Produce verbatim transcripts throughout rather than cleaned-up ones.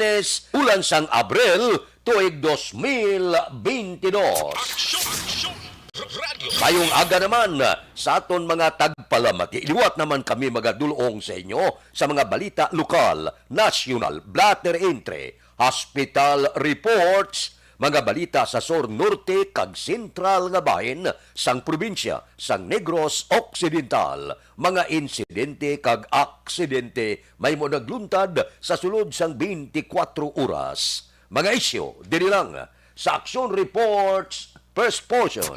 Martes, bulan sang Abril, tuig dos mil bentidós. Mayong aga naman sa aton mga tagpalamati. Liwat naman kami magadulong sa inyo sa mga balita lokal, nasyonal, blotter entry, hospital reports, mga balita sa sur, norte, kag sentral nga bahin sang probinsya sang Negros Occidental, mga insidente kag aksidente mahimo nagluntad sa sulod sang twenty-four oras. Mga isyu diri lang sa Aksyon Reports First Portion.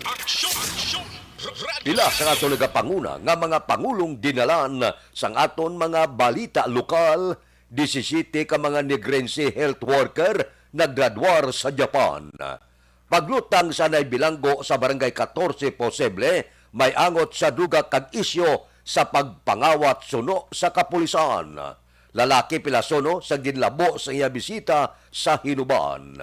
Pila sa ato nagapanguna nga mga pangulong dinalan sang aton mga balita lokal, disisyete ka mga Negrense health worker naggraduar sa Japan. Paglutang sa Naybilanggo sa Barangay Catorce posible may angot sa duga kag isyu sa pagpangawat suno sa kapulisan. Lalaki pilasono sa ginlabo sa iya bisita sa Hinuban.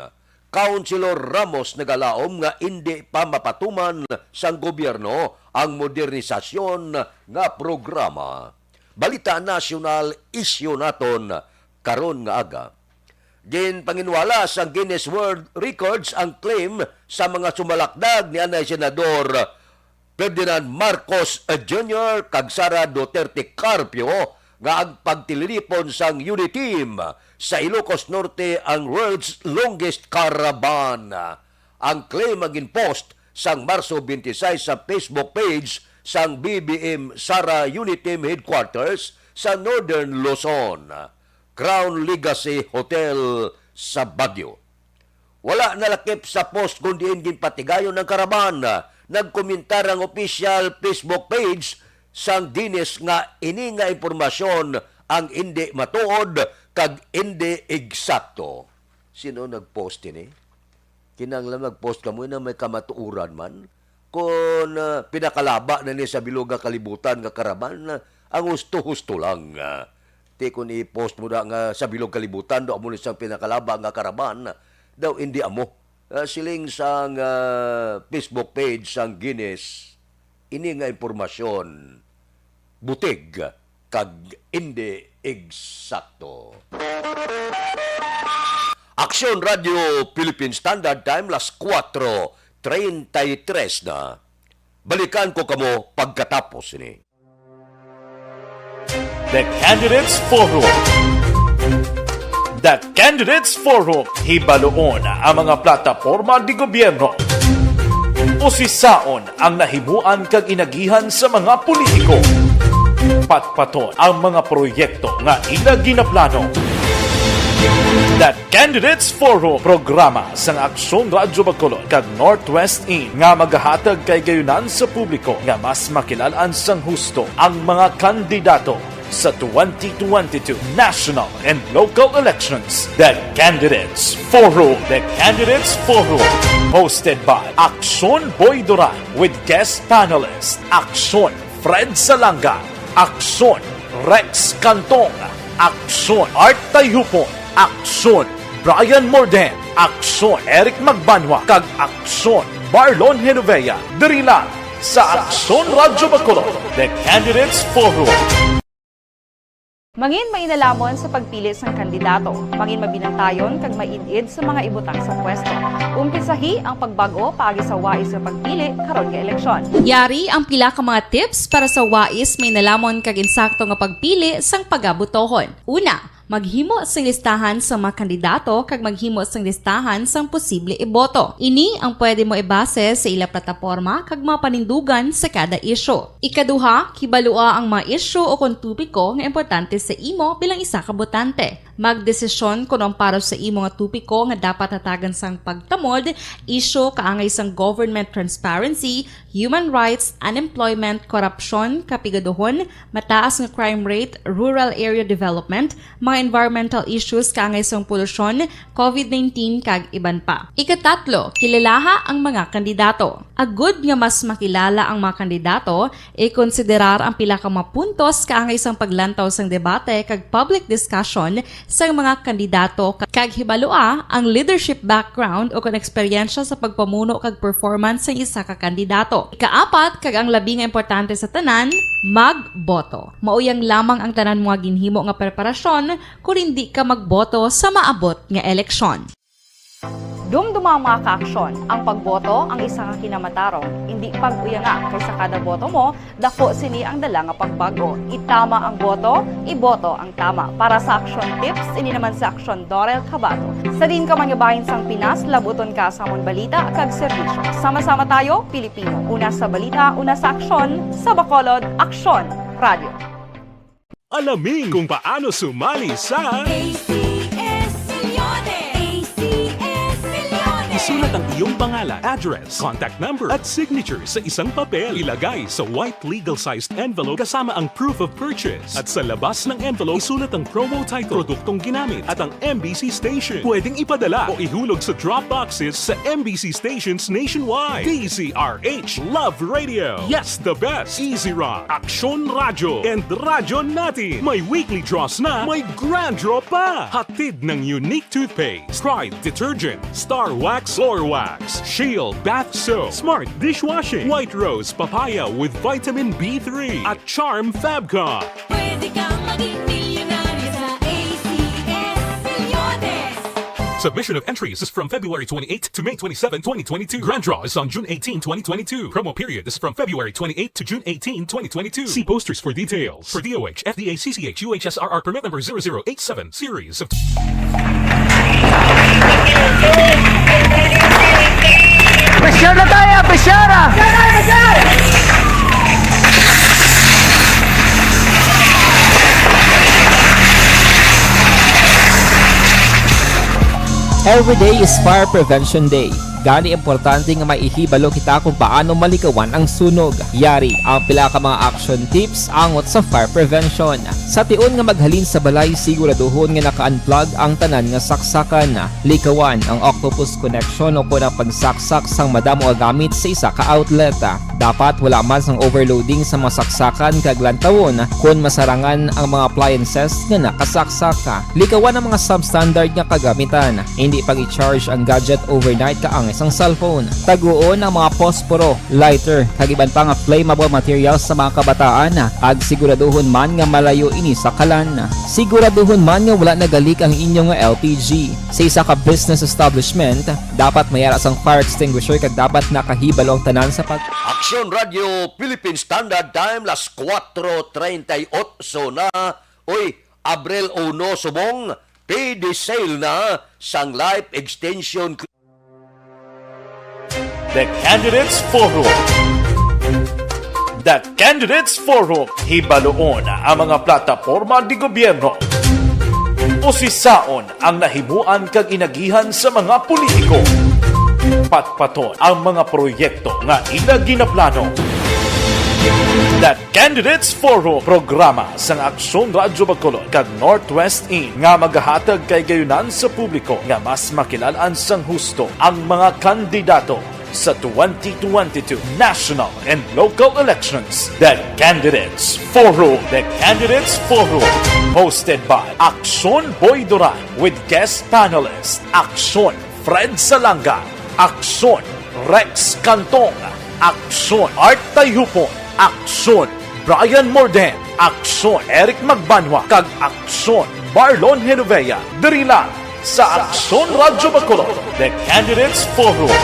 Councilor Ramos nagalaom nga indi pa mapatuman sang gobyerno ang modernisasyon nga programa. Balita nasyonal, isyu naton karon nga aga. Ginpanginwala sang Guinness World Records ang claim sa mga sumalakdag ni anay Senador Ferdinand Marcos Junior kag Sara Duterte Carpio nga ang pagtililipon sang Uniteam sa Ilocos Norte ang world's longest caravan. Ang claim ang ginpost sang Marso twenty-six sa Facebook page sang B B M Sara Uniteam Headquarters sa Northern Luzon, Crown Legacy Hotel sa Baguio. Wala nalakip sa post kon diin ginpatigayon ang karaban. Nagkomentar ang official Facebook page sang Guinness nga ini nga impormasyon ang indi matuod kag indi eksakto. Sino nagpost ini? Kinahanglan mag-post kamo na may kamatuoran man. Kon, ah, pinakalaba na ni sa bilog nga kalibutan nga karaban, ah, ang husto-husto lang, ah. Ti kon i-post mo na nga sa bilog kalibutan, daw amo ni sang pinakalaba nga karaban, daw indi amo. Ah, siling sang, ah, Facebook page sang Guinness, ini nga impormasyon butig kag indi eksakto. Aksyon Radio Philippine Standard Time, las kuwatro treinta y tres na. Balikan ko kamo pagkatapos sini. The Candidates Forum. The Candidates Forum, hibaluon ang mga plataporma di gobyerno. Usisaon ang nahimuan kag inagihan sa mga politiko. Patpaton ang mga proyekto nga ila ginaplano. The Candidates Forum, programa sang Aksyon Radyo Bacolod kag Northwest In nga magahatag kay gayunan sa publiko nga mas makilalaan sang husto ang mga kandidato sa twenty twenty-two national and local elections. The Candidates Forum. The Candidates Forum. Hosted by Aksyon Boy Duran with guest panelist Aksyon Fred Salanga, Aksyon Rex Cantong, Aksyon Art Tayupon, Aksyon Brian Morden, Aksyon Eric Magbanwa, kag Aksyon Marlon Genovea. Diri lang sa Aksyon Radyo Bacolod, The Candidates Forum. Mangin mainalamon sa pagpili sang kandidato. Mangin mabinantayon kag maid-id sa mga ibutang sa pwesto. Umpisahi ang pagbag-o paagi sa wais nga pagpili karon nga eleksyon. Yari ang pila ka mga tips para sa wais, mainalamon kag insakto nga pagpili sang pagabutohon. Una, maghimo sing listahan sa mga kandidato kag maghimo sing listahan sang posible iboto. Ini ang pwede mo ibase sa ila plataporma kag mga panindugan sa kada isyu. Ikaduha, kibalua ang mga isyu o kon topiko nga importante sa imo bilang isa ka botante. Magdesisyon kon ang para sa imo nga topiko nga dapat hatagan sang pagtamod, isyu kaangay sang government transparency, human rights, unemployment, korupsyon, kapigaduhon, mataas nga crime rate, rural area development, mga environmental issues kaangay sang polusyon, covid nineteen, kag iban pa. Ikatatlo, kilalaha ang mga kandidato. Agud nga mas makilala ang mga kandidato, ikonsiderar ang pila ka mga puntos kaangay sang paglantaw sang debate kag public discussion sang mga kandidato, kag hibalua ang leadership background o kon eksperyensya sa pagpamuno kag performance sang isa ka kandidato. Ikaapat, kag ang labi nga importante sa tanan, Magboto. Mauyang lamang ang tanan mga ginhimo nga preparasyon kon indi ka magboto sa maabot nga eleksyon. Dumduma, mga kaaksyon, ang pagboto ang isa ka kinamatarong. Indi pag-uyanga, kay sa kada boto mo, dako sini ang dala nga pagbago. Itama ang boto, iboto ang tama. Para sa aksyon tips, ini naman si Aksyon Dorel Cabato. Sa diin ka man nga bahin sang Pinas, labuton ka sa amon balita kag serbisyo. Sama-sama tayo, Pilipino. Una sa balita, una sa aksyon, sa Bacolod, Aksyon Radio. Alamin kung paano sumali sa A C S Millones. A C S Millones. Isulat ang iyong pangalan, address, contact number, at signature sa isang papel. Ilagay sa white legal-sized envelope kasama ang proof of purchase. At sa labas ng envelope, isulat ang promo title, produktong ginamit, at ang M B C station. Pwedeng ipadala o ihulog sa drop boxes sa M B C stations nationwide. D Z R H Love Radio. Yes, the best. Easy Rock, Aksyon Radyo, and Radyo Natin. May weekly draws na, may grand draw pa. Hatid ng Unique Toothpaste, Pride Detergent, Star Wax, Floor Wax, Shield Bath Soap, Smart Dishwashing, White Rose Papaya with Vitamin B three, at Charm Fabcon. Pwede kang maging milyonaryo sa A C S Millones. Submission of entries is from February twenty-eighth to May twenty-seven, twenty twenty-two. Grand draw is on June eighteen, twenty twenty-two. Promo period is from February twenty-eighth to June eighteen, twenty twenty-two. See posters for details. For D O H, F D A, C C H, U H S R R permit number zero zero eight seven, series of Pressure na tayo! Pressure! Every day is Fire Prevention Day. Gani, importante nga maihibalo kita kung paano malikawan ang sunog. Yari ang pila ka mga action tips angot sa fire prevention. Sa tion nga maghalin sa balay, siguraduhon nga naka-unplug ang tanan nga saksakan. Likawan ang octopus connection o kon ang pagsaksak sang madamo nga gamit sa isa ka outlet. Dapat wala man sang overloading sa mga saksakan kag lantawon kon masarangan ang mga appliances nga nakasaksak. Likawan ang mga substandard nga kagamitan. Indi pag-i-charge ang gadget overnight kaangay sang cellphone. Taguon ang mga posporo, lighter, kag iban pa nga flammable materials sa mga kabataan, ag siguraduhon man nga malayo ini sa kalan. Siguraduhon man nga wala nagalik ang inyo nga L P G. Sa isa ka business establishment, dapat may ara sang fire extinguisher kag dapat nakahibalo ang tanan sa pag- Aksyon Radyo Philippine Standard Time, las kuwatro treinta y ocho na. Uy, Abril uno subong, payday sale na sang life extension. The Candidates Forum. The Candidates Forum, hibaluon ang mga plataporma de gobyerno. Usisaon ang nahimuan kag inagihan sa mga politiko. Patpaton ang mga proyekto nga ila ginaplano. The Candidates Forum, programa sang Aksyon Radyo Bacolod kag Northwest In nga magahatag kay gayunan sa publiko nga mas makilal-an sang husto ang mga kandidato sa twenty twenty-two national and local elections. The Candidates Forum. The Candidates Forum, hosted by Aksyon Boy Duran with guest panelist Aksyon Fred Salanga, Aksyon Rex Cantong, Aksyon Art Tayhupon, Aksyon Brian Morden, Aksyon Eric Magbanwa, kag Aksyon Marlon Genovea, diri lang sa Aksyon Radyo Bacolod, The Candidates Forum.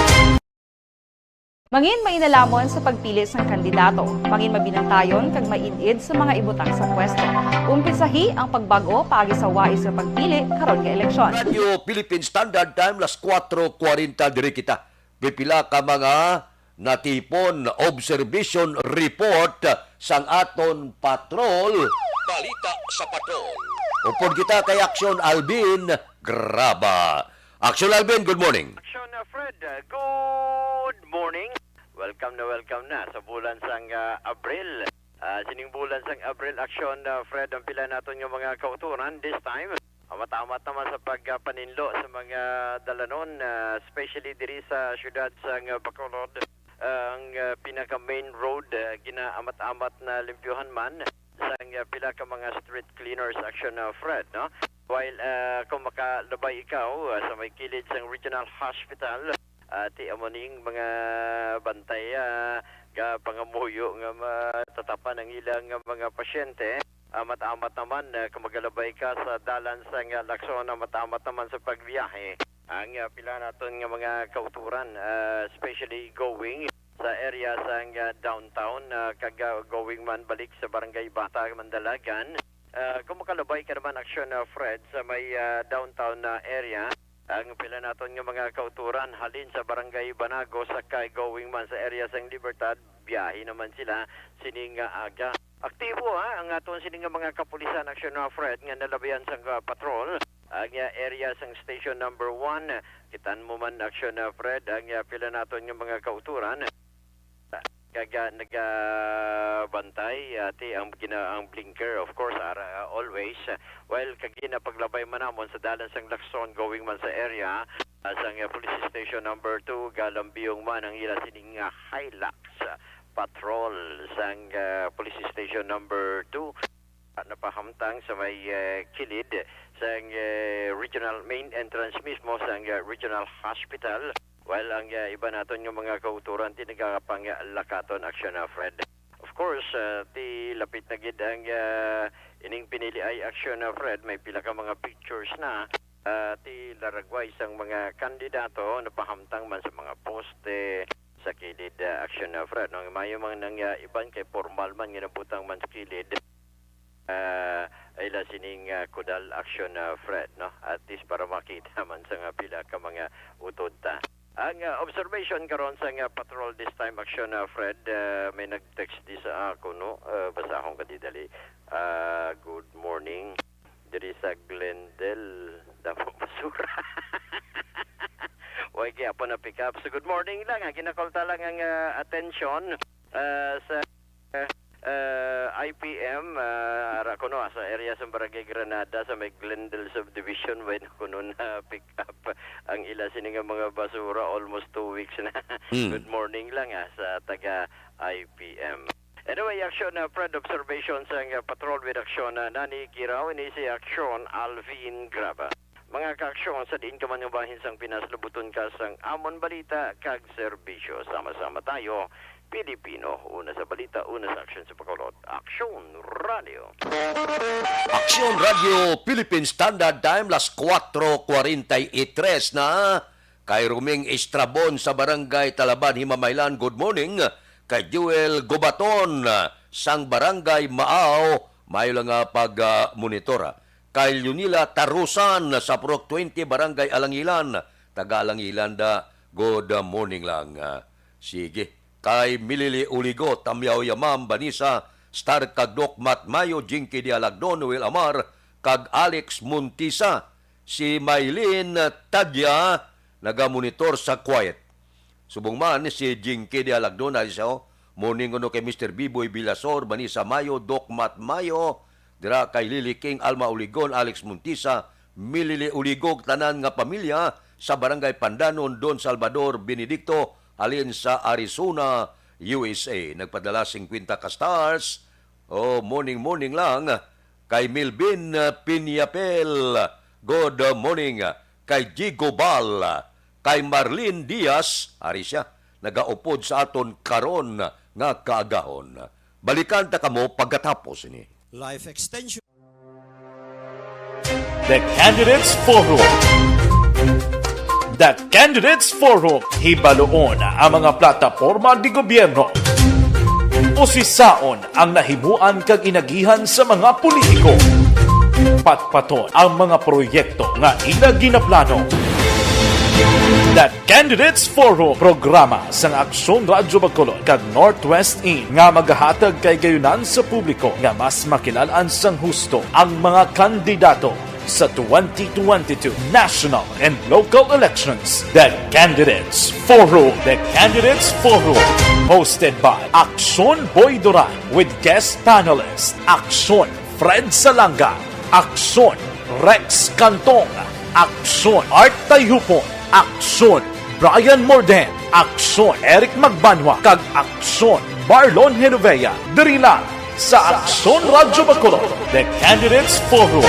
Mangin mainalomon sa pagpili sang kandidato. Mangin mabinantayon kag maid-id sa mga ibutang sa pwesto. Umpisahi ang pagbag-o paagi sa wais nga pagpili karon nga eleksyon. Radyo Philippine Standard Time, las kuwatro kwarenta, diri kita. Pipila ka mga natipon, observation report sang aton patrol. Balita sa patrol. Upod kita kay Aksyon Alvin Graba. Aksyon Alvin, good morning. Aksyon, uh, Fred, uh, good morning. Welcome na welcome na sa bulan sang, uh, Abril. Uh, sining bulan sang Abril, Aksyon, uh, Fred, ang pila naton nga mga kautoran this time. Amat-amat naman sa pagpaninlo sa mga dalanon, uh, especially diri sa siyudad sang, uh, Bacolod. Uh, ang, uh, pinaka main road, uh, ginaamat-amat na limpyuhan man sang, uh, pila ka mga street cleaners, Aksyon, uh, Fred, no? While, uh, kung makalabay ikaw, uh, sa may kilid sang Regional Hospital, uh, ti amo ning mga bantay, uh, ka pangamuyo nga matatapan ang ilang, ah, mga pasyente. Amat-amat naman, ah, kung magalabay ka sa dalan sang, ah, Lacson, amat-amat naman sa pagbiyahe ang, ah, pila naton nga mga kauturan, ah, especially going sa area sang, ah, downtown, ah, kag, ah, going man balik sa Barangay Bata, Mandalagan. Ah, kung makalabay ka naman, Action, ah, Fred, sa may, ah, downtown na area, ang pila naton nga mga kauturan halin sa Barangay Banago, sakay going man sa area sang Libertad, biyahe naman sila sining, ah, aga. Aktibo, ha, ang aton sining nga mga kapulisan, Action, ah, Fred, nga nalabihan sang, ah, patrol ang, ah, area sang Station Number One. Kitan mo man, Action, ah, Fred, ang, ah, pila naton nga mga kauturan kag, ah, nagabantay, ati, ang gina-, ang blinker, of course, ara, ah, always. Well, kag ginapaglabay man namon sa dalan sang Lacson, going man sa area, ah, sang, ah, Police Station Number Two, galambiyong man ang ila sining, ah, Hilux, ah, patrol sang, ah, Police Station Number Two. Napahamtang sa may, eh, kilid sang, eh, regional main entrance mismo sang, eh, regional hospital. While ang, eh, iba naton nga mga kauturan ti nagapanglakaton, Action, ah, Fred. Of course, ah, ti lapit na gid ang, ah, ining pinili ay, Action, ah, Fred. May pila ka mga pictures na, ah, ti laragway sang mga kandidato napahamtang man sa mga poste sa kilid, ah, Action, ah, Fred. No, mayo man nang, ah, iban kay formal man nga nabutang man sa kilid. Ah, ila sining, ah, kudal, Action, ah, Fred, no? At least para makita man sa nga pila ka mga utod ta. Ang, ah, observation karon sa nga patrol this time, Action, ah, Fred, ah, may nag-text di sa ako, no? Ah, basahon ka di dali. Ah, "Good morning. Diri sa Glendale, damo basura." Way gyapon na pick up. So, good morning lang, ah. Ginakolta lang ang, ah, atensyon, ah, sa, ah, I P M, ah, ara kuno, ah, sa area sa Barangay Granada, sa may Glendale Subdivision, way na kuno na pick up ang ila sini nga mga basura, almost two weeks na. Hmm. Good morning lang, ah, sa taga I P M. Anyway, Action, ah, Fred, observation sang, ah, patrol with Action, ah, Nani Kiraw, ini si Action Alvin Graba. Mga ka-aksyon, sa diin ka man nga bahin sang Pinas, lubuton ka sang amon balita kag serbisyo. Sama-sama tayo, Pilipino. Una sa balita, una sa aksyon sa Bacolod. Aksyon Radio. Aksyon Radio Philippine Standard Time, las cuatro cuarenta y tres na. Kay Roming Estrabon sa Barangay Talaban, Himamaylan, good morning. Kay Joel Gobaton sang Barangay Maaw, mayo lang nga pag, ah, monitor, ah. Kay Leonila Tarusan sa Purok twenty, Barangay Alangilan, taga Alangilan da, good morning lang. Ah, sige. Kay Milili Uligo, Tamyaw Yamam, Vanessa Star, kag Doc Matt Mayo, Jinky Dialagdon, Noel Amar, kag Alex Montisa, si Mylene Tadya, nagamonitor sa Quiet. Subong man si Jinky Dialagdon, ay siya, oh. Morning kuno kay Mister Biboy Villasor, Vanessa Mayo, Doc Matt Mayo, dira kay Lily King, Alma Uligon, Alex Montisa, Milili Uligog, tanan nga pamilya sa Barangay Pandanon, Don Salvador Benedicto, halin sa Arizona, U S A. Nagpadala singkwenta ka stars. Oh, morning, morning lang. Kay Milvin, uh, Piñapel, good morning. Kay Jigo Bal, kay Marlene Diaz, ari siya, nagaupod sa aton karon nga kaagahon. Balikan ta kamo pagkatapos ini. Life extension. The Candidates Forum. The Candidates Forum. Hibaluon ang mga plataporma di gobyerno. Usisaon ang nahimuan kag inagihan sa mga politiko. Patpaton ang mga proyekto nga ila ginaplano. The Candidates Forum, programa sang Aksyon Radyo Bacolod kag Northwest In nga magahatag kahigayonan sa publiko nga mas makilal-an sang husto ang mga kandidato sa twenty twenty-two national and local elections. The Candidates Forum. The Candidates Forum, hosted by Aksyon Boy Duran with guest panelist Aksyon Fred Salanga, Aksyon Rex Cantong, Aksyon Art Tayhupon, Aksyon Brian Morden, Aksyon Eric Magbanwa, kag Aksyon Marlon Genovea. Diri lang sa Aksyon Radyo Bacolod, The Candidates Forum.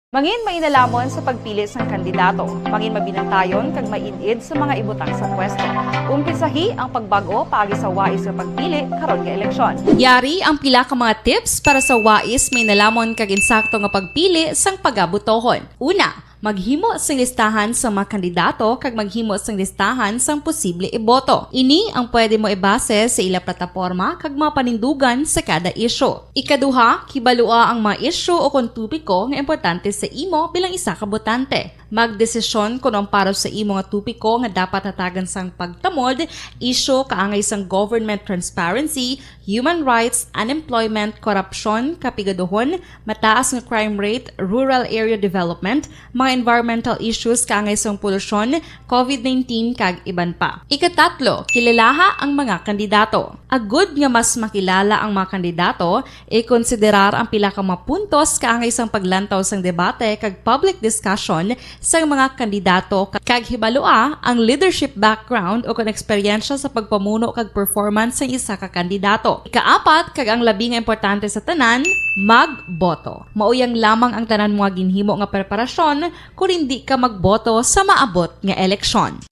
Mangin mainalamon sa pagpili sang kandidato. Mangin mabinantayon kag maid-id sa mga ibutang sa pwesto. Umpisahi ang pagbag-o paagi sa wais nga pagpili karon nga eleksyon. Yari ang pila ka mga tips para sa wais, mainalamon kag insakto nga pagpili sang pagabotohon. Una, maghimo sing listahan sa mga kandidato kag maghimo sing listahan sang posible iboto. Ini ang pwede mo ibase sa ila plataporma kag mga panindugan sa kada isyu. Ikaduha, kibalua ang mga isyu o kon topiko nga importante sa imo bilang isa ka botante. Magdesisyon kon ang para sa imo nga topiko nga dapat hatagan sang pagtamod, isyu kaangay sang government transparency, human rights, unemployment, korupsyon, kapigaduhon, mataas nga crime rate, rural area development, mga environmental issues kaangay sang polusyon, covid nineteen, kag iban pa. Ikatatlo, kilalaha ang mga kandidato. Agud nga mas makilala ang mga kandidato, ikonsiderar ang pila ka mga puntos kaangay sang paglantaw sang debate kag public discussion sang mga kandidato, kag hibalua ang leadership background o kon eksperyensya sa pagpamuno kag performance sang isa ka kandidato. Ikaapat, kag ang labi nga importante sa tanan, magboto. Mauyang lamang ang tanan mo nga ginhimo nga preparasyon kon indi ka magboto sa maabot nga eleksyon.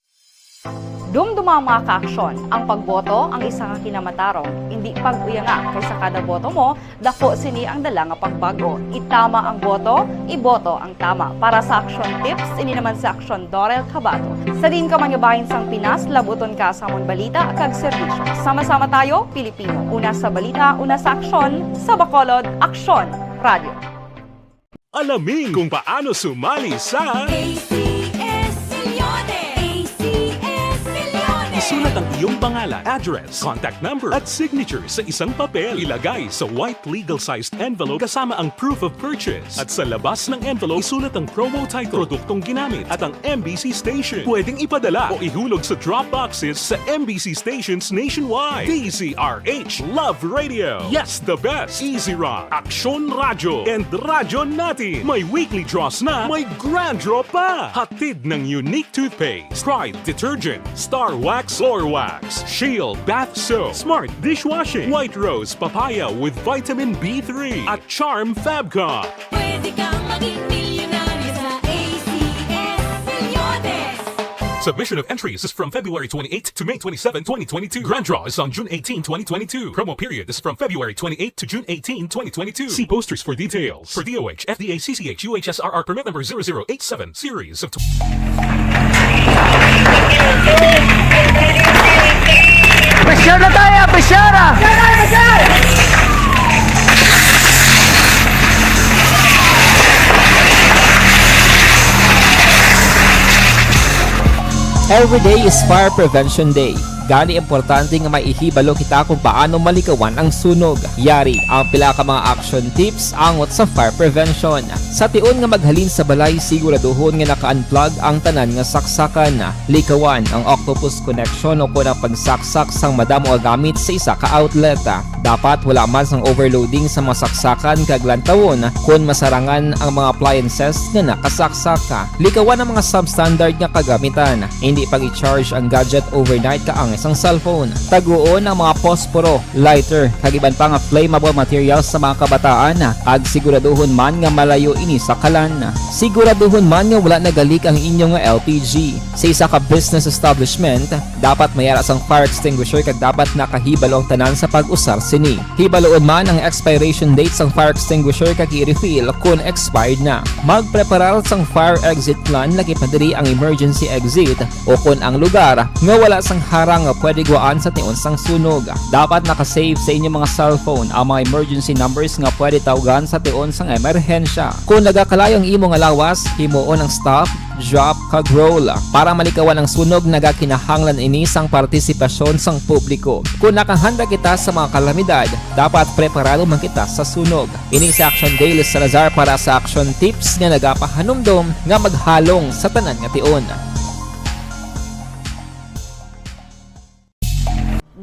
Dumduma ang mga kaaksyon. Ang pagboto ang isa ka kinamatarong. Indi pag-uyanga, kay sa kada boto mo, daku sini ang dala nga pagbag-o. Itama ang boto, iboto ang tama. Para sa Aksyon Tips, ini naman si Aksyon Dorel Cabato. Sa diin ka man nga bahin sang Pinas, labuton ka sa amon balita kag serbisyo. Sama-sama tayo, Pilipino. Una sa balita, una sa aksyon, sa Bacolod, Aksyon Radio. Alamin kung paano sumali sa A C S Millones. A C S Millones. Isulat ang iyong pangalan, address, contact number, at signature sa isang papel. Ilagay sa white legal-sized envelope kasama ang proof of purchase. At sa labas ng envelope, isulat ang promo title, produktong ginamit, at ang M B C station. Pwedeng ipadala o ihulog sa drop boxes sa M B C stations nationwide. D Z R H Love Radio. Yes, the best. Easy Rock, Aksyon Radyo, and Radyo Natin. May weekly draws na, may grand draw pa. Hatid ng Unique Toothpaste, Pride Detergent, Star Wax Floor Wax, Shield Bath Soap, Smart Dishwashing, White Rose Papaya with Vitamin B three, at Charm Fabcon. Pwede kang maging milyonaryo sa A C S Millones. Submission of entries is from February twenty-eighth to May twenty-seven, twenty twenty-two. Grand draw is on June eighteen, twenty twenty-two. Promo period is from February twenty-eighth to June eighteen, twenty twenty-two. See posters for details. For D O H, F D A, C C H, U H S R R permit number zero zero eight seven, series of tw- Pressure na tayo! Pressure na! Every day is Fire Prevention Day. Gani, importante nga may ihibalo kita kung paano malikawan ang sunog. Yari ang pila ka mga action tips angot sa fire prevention. Sa tion nga maghalin sa balay, siguraduhon nga naka-unplug ang tanan nga saksakan. Likawan ang octopus connection o kon ang pagsaksak sang madamo nga gamit sa isa ka outlet. Dapat wala man sang overloading sa mga saksakan kag lantawon kon masarangan ang mga appliances nga nakasaksak. Likawan ang mga substandard nga kagamitan. Indi pag-i-charge ang gadget overnight kaangay sang cellphone. Taguon ang mga posporo, lighter, kag iban pa nga flammable materials sa mga kabataan, kag siguraduhon man nga malayo ini sa kalan. Siguraduhon man nga wala naga-leak ang inyo nga L P G. Sa isa ka business establishment, dapat may ara sang fire extinguisher kag dapat nakahibalo ang tanan sa pag-usar sini. Hibaluon man ang expiration date sang fire extinguisher kag i-refill kon expired na. Magpreparar sang fire exit plan, lakip na diri ang emergency exit o kon ang lugar nga wala sang harang nga pwede guwaan sa tion sang sunog. Dapat naka-save sa inyo mga cellphone ang mga emergency numbers nga pwede tawgan sa tion sang emerhensya. Kon nagakalayo ang imo nga lawas, himuon ang stop, drop, kag roll. Para malikawan ang sunog, nagakinahanglan ini sang partisipasyon sang publiko. Kon nakahanda kita sa mga kalamidad, dapat preparado man kita sa sunog. Ini si Action Dale Salazar para sa Action Tips nga nagapahanumdom nga maghalong sa tanan nga tion.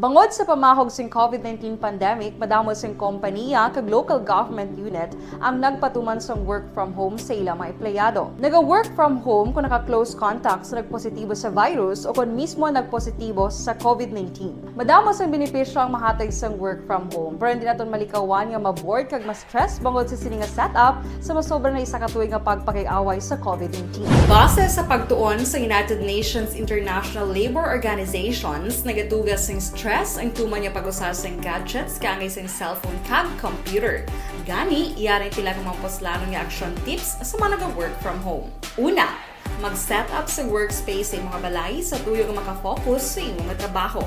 Bangod sa pamahog sing COVID nineteen pandemic, madamo sing kompaniya kag local government unit ang nagpatuman sang work from home sa ila mga empleyado. Naga-work from home kung naka-close contact sa nagpositibo sa virus o kon mismo nagpositibo sa COVID nineteen. Madamo sang benepisyo ang mahatag sang work from home, pero hindi naton malikawan nga ma-bored kag ma-stress bangod sa sini nga setup sa masobra na isa ka tuig nga pagpakig-away sa COVID nineteen. Base sa pagtuon sa United Nations International Labour Organizations, nagatuga sing stress ang tuman nga pag-usa sing gadgets kaangay sing cellphone kag computer. Gani, yari ang pila ka mga puslanon nga action tips sa mga naga-work from home. Una, mag-set up sa workspace sa imong balay sa tuyo nga makafocus sa imong trabaho.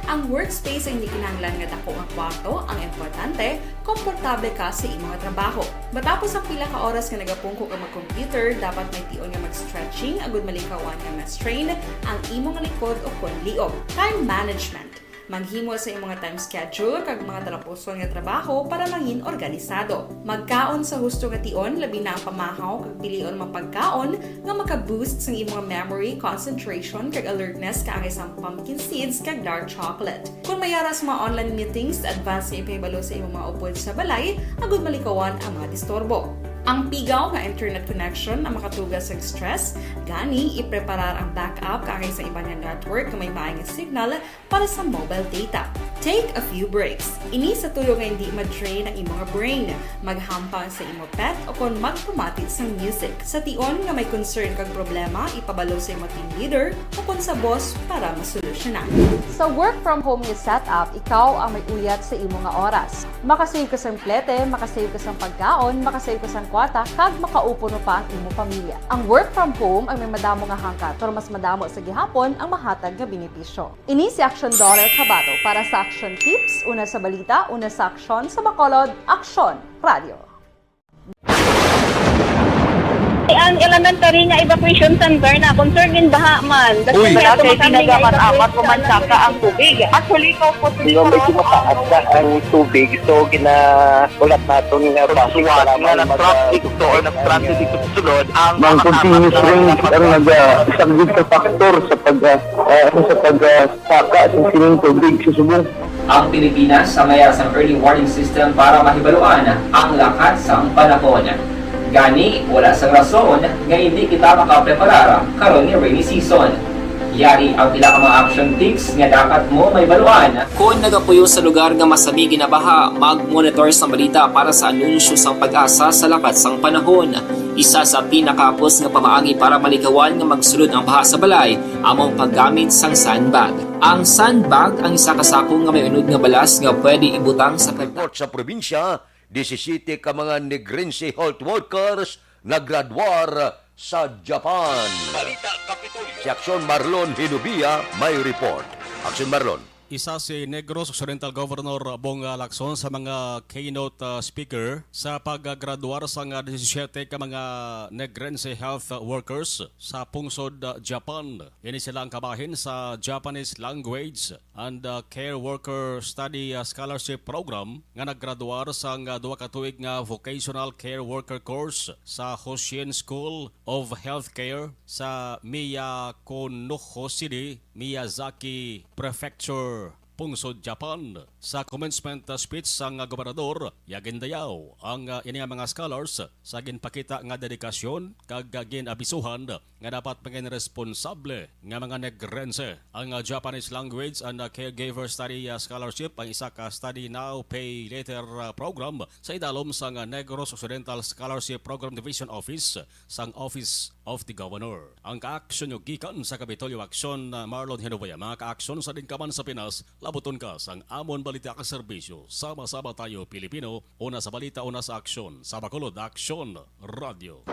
Ang workspace ay hindi kinahanglan nga dako nga kwarto, ang importante, komportable ka sa imong trabaho. Matapos ang pila ka oras nga nagapungko ka mag-computer, dapat may tion nga mag-stretching agud malikawan nga ma-strain ang imong likod o kon liog. Time management. Maghimo sa imong time schedule kag mga talapuson nga trabaho para mangin organisado. Magkaon sa husto nga tion, labi na ang pamahaw kag pilion mga pagkaon nga maka-boost sang imong memory, concentration, kag alertness kaangay sang pumpkin seeds kag dark chocolate. Kung may ara sa mga online meetings, advance nga ipahibalo sa imong mga upod sa balay agud malikawan ang mga disturbo. Ang pigaw nga internet connection ang makatuga sa stress, gani ipreparar ang backup kaangay sa iban nga network nga may maay nga signal para sa mobile data. Take a few breaks. Ini sa tuyo nga hindi ma-drain ang imong brain. Maghampang sa imo pet o kon magpamati sang music. Sa tion nga may concern kag problema, ipabalo sa imo team leader o kon sa boss para masolusyonan. Sa work from home nga setup, ikaw ang may uyat sa imo nga oras. Makasave ka sang plete, makasave ka sang pagkaon, makasave ka sang kwarta, kag makaupod pa ang imo pamilya. Ang work from home ang may madamo nga hangkat, pero mas madamo sa gihapon ang mahatag nga benepisyo. Ini si Action Daughter Kabato para sa Action Tips, una sa balita, una sa aksyon, sa Bacolod, Aksyon Radio. Ang elementary nga evacuation center na concern gin baha man. Uy, wala kay tinaga man amat ko man saka ang tubig. Actually, ko po. Medyo mataas na ang tubig, so ginaulat naton nga basi nga nag-traffic to or nag-transit dito sa sulod ang mga continuous rains ang nag-, ah, isang big factor sa pag, ah, ah, sa pag, ah, saka sa sining tubig sa subong. Ang Pilipinas ang may sang early warning system para mahibaluan ang lakat sang panahon. Gani, wala sang rason nga hindi kita makapreparar karon nga rainy season. Yari ang pila ka mga action tips nga dapat mo mahibaluan. Kon nagapuyo sa lugar nga masami ginabaha, mag-monitor sang balita para sa anunsyo sang PAGASA sa lakat sang panahon. Isa sa pinakahapos nga pamaagi para malikawan nga magsulod ang baha sa balay amo ang paggamit sang sandbag. Ang sandbag ang isa ka sako nga may unod nga balas nga pwede ibutang sa pagda- Report sa probinsya, disisiyete ka mga Negrense health workers naggraduar sa Japan. Balita Kapitolyo. Si Aksyon Marlon Hinubia may report. Aksyon Marlon. Isa si Negros Occidental Governor Bong, ah, Lacson sa mga keynote, ah, speaker sa paggraduar sang, ah, disisiyete ka mga Negrense health, ah, workers sa pungsod, ah, Japan. Ini sila ang kabahin sa Japanese Language and, ah, Care Worker Study, ah, Scholarship Program nga naggraduar sang, ah, duha ka tuig nga Vocational Care Worker Course sa Hoshin School of Healthcare sa Miyakonoho City, Miyazaki Prefecture, pungsod Japan. Sa commencement, ah, speech sang, ah, gobernador, iya gindayaw ang, ah, ini nga mga scholars sa ginpakita nga dedikasyon kag, ah, gin-abisuhan nga dapat maging responsable nga mga Negrense. Ang, ah, Japanese Language and, ah, Caregiver Study, ah, Scholarship ang isa ka study now, pay later, ah, program sa idalom sang, ah, Negros Occidental Scholarship Program Division Office sang Office of the Governor. Ang kaaksyon nyo gikan sa Kapitolyo Aksyon, ah, Marlon Hinubia. Mga kaaksyon sa dingkaman sa Pinas, labuton ka sang amon balita ka serbisyo. Sama-sama tayo, Pilipino, una sa balita, una sa aksyon. Sa Bacolod, Aksyon Radio.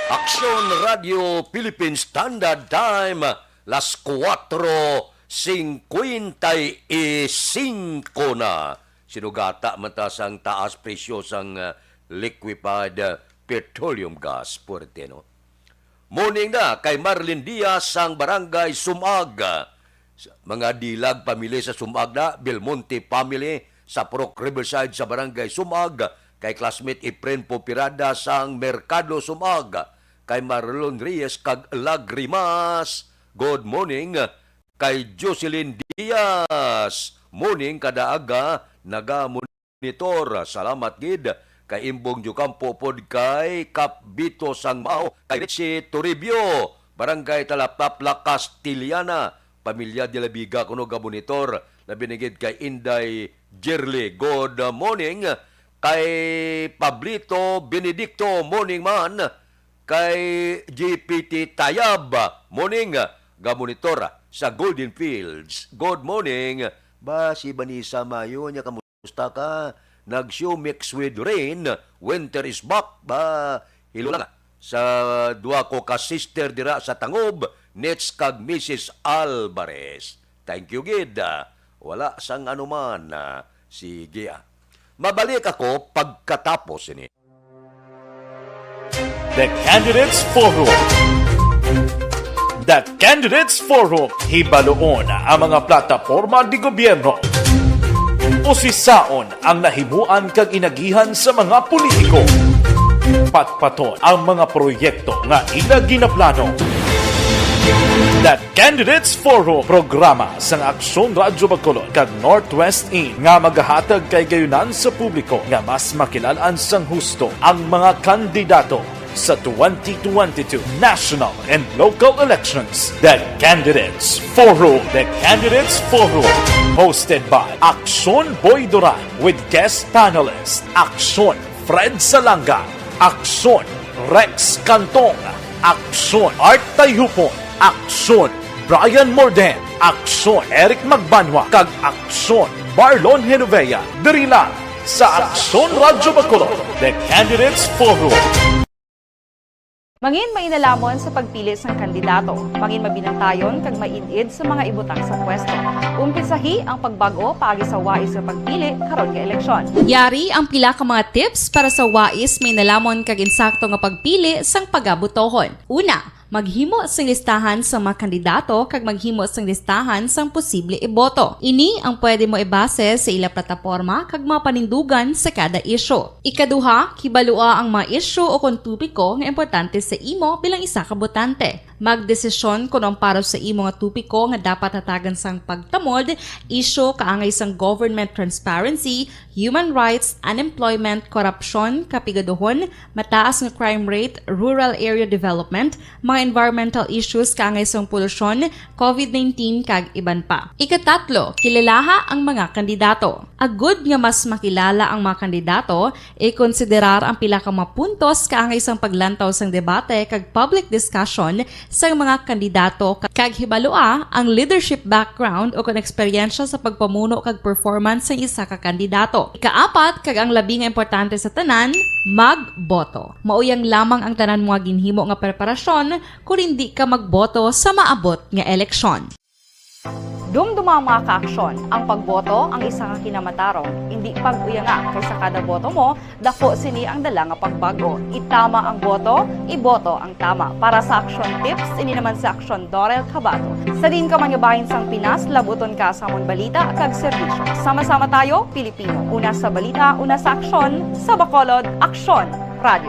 Aksyon Radio Philippine Standard Time, las kuwatro singkwenta y singko na. Sinugata man ta sang taas presyo sang, ah, liquefied, ah, petroleum gas, puwerte, no? Morning na kay Marlin Diaz sang Barangay Sumag. Mga Dilag family sa Sumag na, Belmonte family sa Purok Riverside sa Barangay Sumag, kay classmate Efren Popirada sang Merkado Sumag, kay Marlon Reyes kag Lagrimas. Good morning kay Jocelyn D. Diaz. Morning, kada aga, nagamonitor. Salamat gid kay Imbong Diocampo pod kay Kap Bito Sangmao, kay Richie Toribio, Barangay Talapapla, Castellana, pamilya de la Viga kuno gamonitor, labi na gid kay Inday Jerly. Good morning kay Pablito Benedicto, morning man kay G P T Tayab, morning, gamonitor sa Golden Fields. Good morning. Ba, si Vanessa Mayo niya, kamusta ka? Nag-show mix with rain, winter is back. Ba, hello lang sa duha ko ka sister dira sa Tangob, Nets kag Missus Alvarez. Thank you gid. Ah, wala sang anuman. Ah, sige, ah. Mabalik ako pagkatapos ini. The Candidates Forum. The Candidates Forum. Hibaluon ang mga plataporma di gobyerno. Usisaon ang nahimuan kag inagihan sa mga politiko. Patpaton ang mga proyekto nga ila ginaplano. The Candidates Forum, programa sang Aksyon Radyo Bacolod kag Northwest In nga magahatag kay gayunan sa publiko nga mas makilal-an sang husto ang mga kandidato sa twenty twenty-two national and local elections. The Candidates Forum. The Candidates Forum, hosted by Aksyon Boy Duran with guest panelist Aksyon Fred Salanga, Aksyon Rex Cantong, Aksyon Art Tayupon, Aksyon Brian Morden, Aksyon Eric Magbanwa, kag Aksyon Marlon Genovea, diri lang sa Aksyon Radyo Bacolod, The Candidates Forum. Mangin mainalamon sa pagpili sang kandidato, mangin mabinantayon kag maid-id sa mga ibutang sa pwesto. Umpisahi ang pagbag-o paagi sa wais nga pagpili karon nga eleksyon. Yari ang pila ka mga tips para sa wais, mainalamon kag insakto nga pagpili sang pagabotohon. Una, maghimo sing listahan sa mga kandidato kag maghimo sing listahan sang posible iboto. Ini ang pwede mo ibase sa ila plataporma kag mga panindugan sa kada isyu. Ikaduha, kibalua ang mga isyu o kon topiko nga importante sa imo bilang isa ka botante. Magdesisyon kon ang para sa imo nga topiko nga dapat hatagan sang pagtamod, isyu kaangay sang government transparency, human rights, unemployment, korupsyon, kapigaduhon, mataas nga crime rate, rural area development, mga environmental issues kaangay sang polusyon, covid nineteen, kag iban pa. Ikatatlo, kilalaha ang mga kandidato. Agud nga mas makilala ang mga kandidato, ikonsiderar ang pila ka mga puntos kaangay sang paglantaw sang debate kag public discussion sang mga kandidato, kag hibalua ang leadership background o kon eksperyensya sa pagpamuno kag performance sang isa ka kandidato. Ikaapat, kag ang labi nga importante sa tanan, magboto. Mauyang lamang ang tanan mga ginhimo nga preparasyon kon indi ka magboto sa maabot nga eleksyon. Dumduma, mga kaaksyon, ang pagboto ang isa ka kinamatarong, indi pag-uyanga, kay sa kada boto mo, dako sini ang dala nga pagbag-o. Itama ang boto, iboto ang tama. Para sa Aksyon Tips, ini naman si Aksyon Dorel Cabato. Sa diin ka man nga bahin sang Pinas, labuton ka sa amon balita kag serbisyo. Sama-sama tayo, Pilipino. Una sa balita, una sa aksyon, sa Bacolod, Aksyon Radio.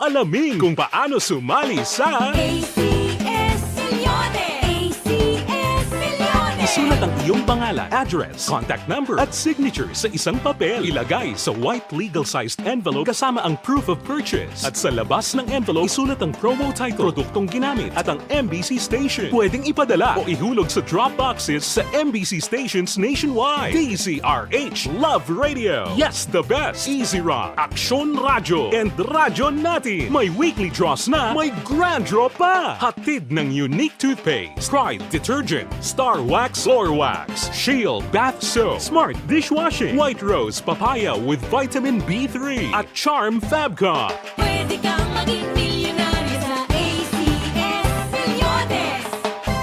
Alamin kung paano sumali sa A C S Millones. A C S Millones. Isulat ang iyong pangalan, address, contact number, at signature sa isang papel. Ilagay sa white legal-sized envelope kasama ang proof of purchase. At sa labas ng envelope, isulat ang promo title, produktong ginamit, at ang M B C station. Pwedeng ipadala o ihulog sa drop boxes sa M B C stations nationwide. D Z R H, Love Radio. Yes, the best. Easy Rock, Aksyon Radyo, and Radyo Natin. May weekly draws na, may grand draw pa. Hatid ng Unique Toothpaste, Pride Detergent, Star Wax Floor Wax, Shield Bath Soap, Smart Dishwashing, White Rose Papaya with Vitamin B three, at Charm Fabcon. Pwede kang maging milyonaryo sa A C S Millones.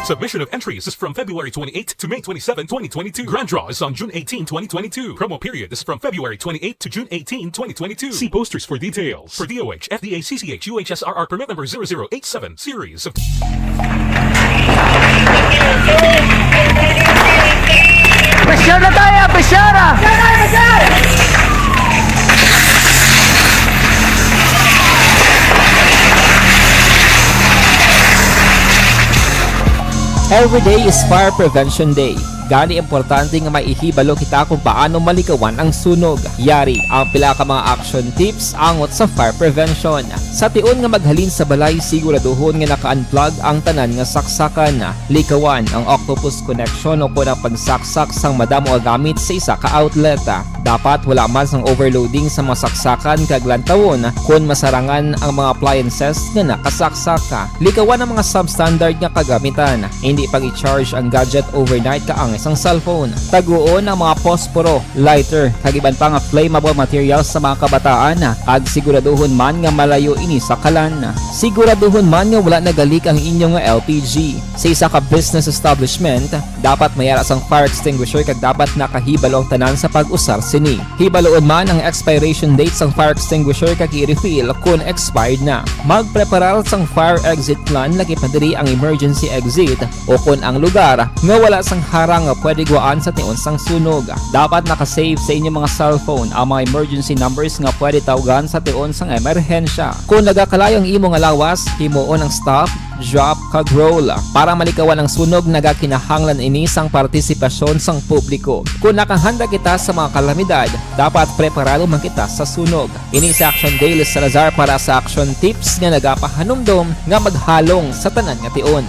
Submission of entries is from February twenty-eighth to May twenty-seven, twenty twenty-two. Grand draw is on June eighteen, twenty twenty-two. Promo period is from February twenty-eighth to June eighteen, twenty twenty-two. See posters for details. For D O H, F D A, C C H, U H S R R permit number zero zero eight seven, series of Pressure na tayo! Pressure na! Every day is Fire Prevention Day. Gani, importante nga may ihibalo kita kung paano malikawan ang sunog. Yari ang pila ka mga action tips angot sa fire prevention. Sa tion nga maghalin sa balay, siguraduhon nga naka-unplug ang tanan nga saksakan. Likawan ang octopus connection o kon ang pagsaksak sang madamo nga gamit sa isa ka outlet. Dapat wala man sang overloading sa mga saksakan kag lantawon kon masarangan ang mga appliances nga nakasaksak. Likawan ang mga substandard nga kagamitan. Hindi pag-i-charge ang gadget overnight kaangay sang cellphone. Taguon ang mga posporo, lighter, kag iban pa nga flammable materials sa mga kabataan, kag siguraduhon man nga malayo ini sa kalan. Siguraduhon man nga wala nagalik ang inyo nga L P G. Sa isa ka business establishment, dapat may ara sang fire extinguisher kag dapat nakahibalo ang tanan sa pag-usar sini. Hibaloon man ang expiration date sang fire extinguisher kag i-refill kon expired na. Magpreparar sang fire exit plan, lagi pa diri ang emergency exit, o kon ang lugar nga wala sang harang nga pwede guwaan sa tion sang sunog. Dapat naka-save sa inyong mga cellphone ang mga emergency numbers nga pwede tawgan sa tion sang emerhensya. Kon nagakalayo ang imo nga lawas, himuon ang stop, drop, kag roll. Para malikawan ang sunog, nagakinahanglan ini sang partisipasyon sang publiko. Kon nakahanda kita sa mga kalamidad, dapat preparado man kita sa sunog. Ini si Action Daily Salazar para sa Action Tips nga nagapahanumdom nga maghalong sa tanan nga tion.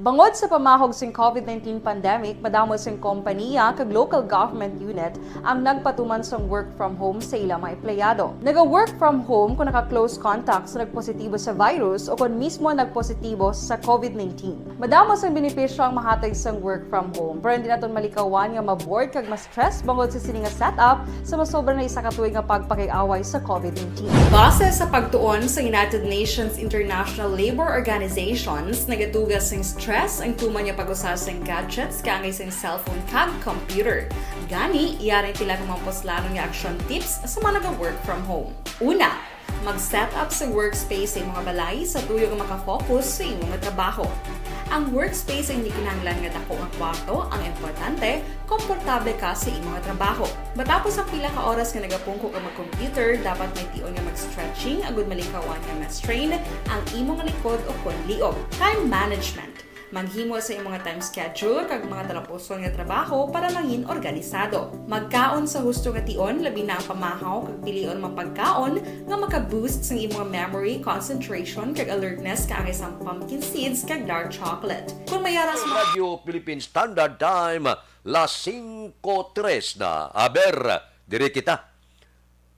Bangod sa pamahog sing COVID nineteen pandemic, madamo sing kompaniya kag local government unit ang nagpatuman sang work from home sa ila mga empleyado. Naga-work from home kung naka-close contact sa nagpositibo sa virus o kon mismo nagpositibo sa COVID nineteen. Madamo sang benepisyo ang mahatag sang work from home, pero hindi naton malikawan nga ma-bored kag ma-stress bangod sa sini nga setup sa masobra na isa ka tuig nga pagpakig-away sa COVID nineteen. Base sa pagtuon sa United Nations International Labor Organizations, nagatuga sing stress ang tuman nga pag-usa sing gadgets kaangay sing cellphone kag computer. Gani, yari ang pila ka mga puslanon nga action tips sa mga naga-work from home. Una, mag-set up sa workspace sa imong balay sa tuyo nga maka-focus sa imong trabaho. Ang workspace ay hindi kinahanglan nga dako nga kwarto, ang importante, komportable ka sa imong trabaho. Matapos ang pila ka oras nga nagapungko ka mag-computer, dapat may tion nga mag-stretching agud malikawan nga ma-strain ang imong likod o kon liog. Time management. Maghimo sa imong time schedule kag mga talapuson nga trabaho para mangin organisado. Magkaon sa husto nga tion, labi na ang pamahaw, kag pilion ang mga pagkaon nga maka-boost sang imong memory, concentration, kag alertness, kaangay sang pumpkin seeds kag dark chocolate. Kung may aras mo Radyo Philippine Standard Time, las singko tres na. Aber, diri kita.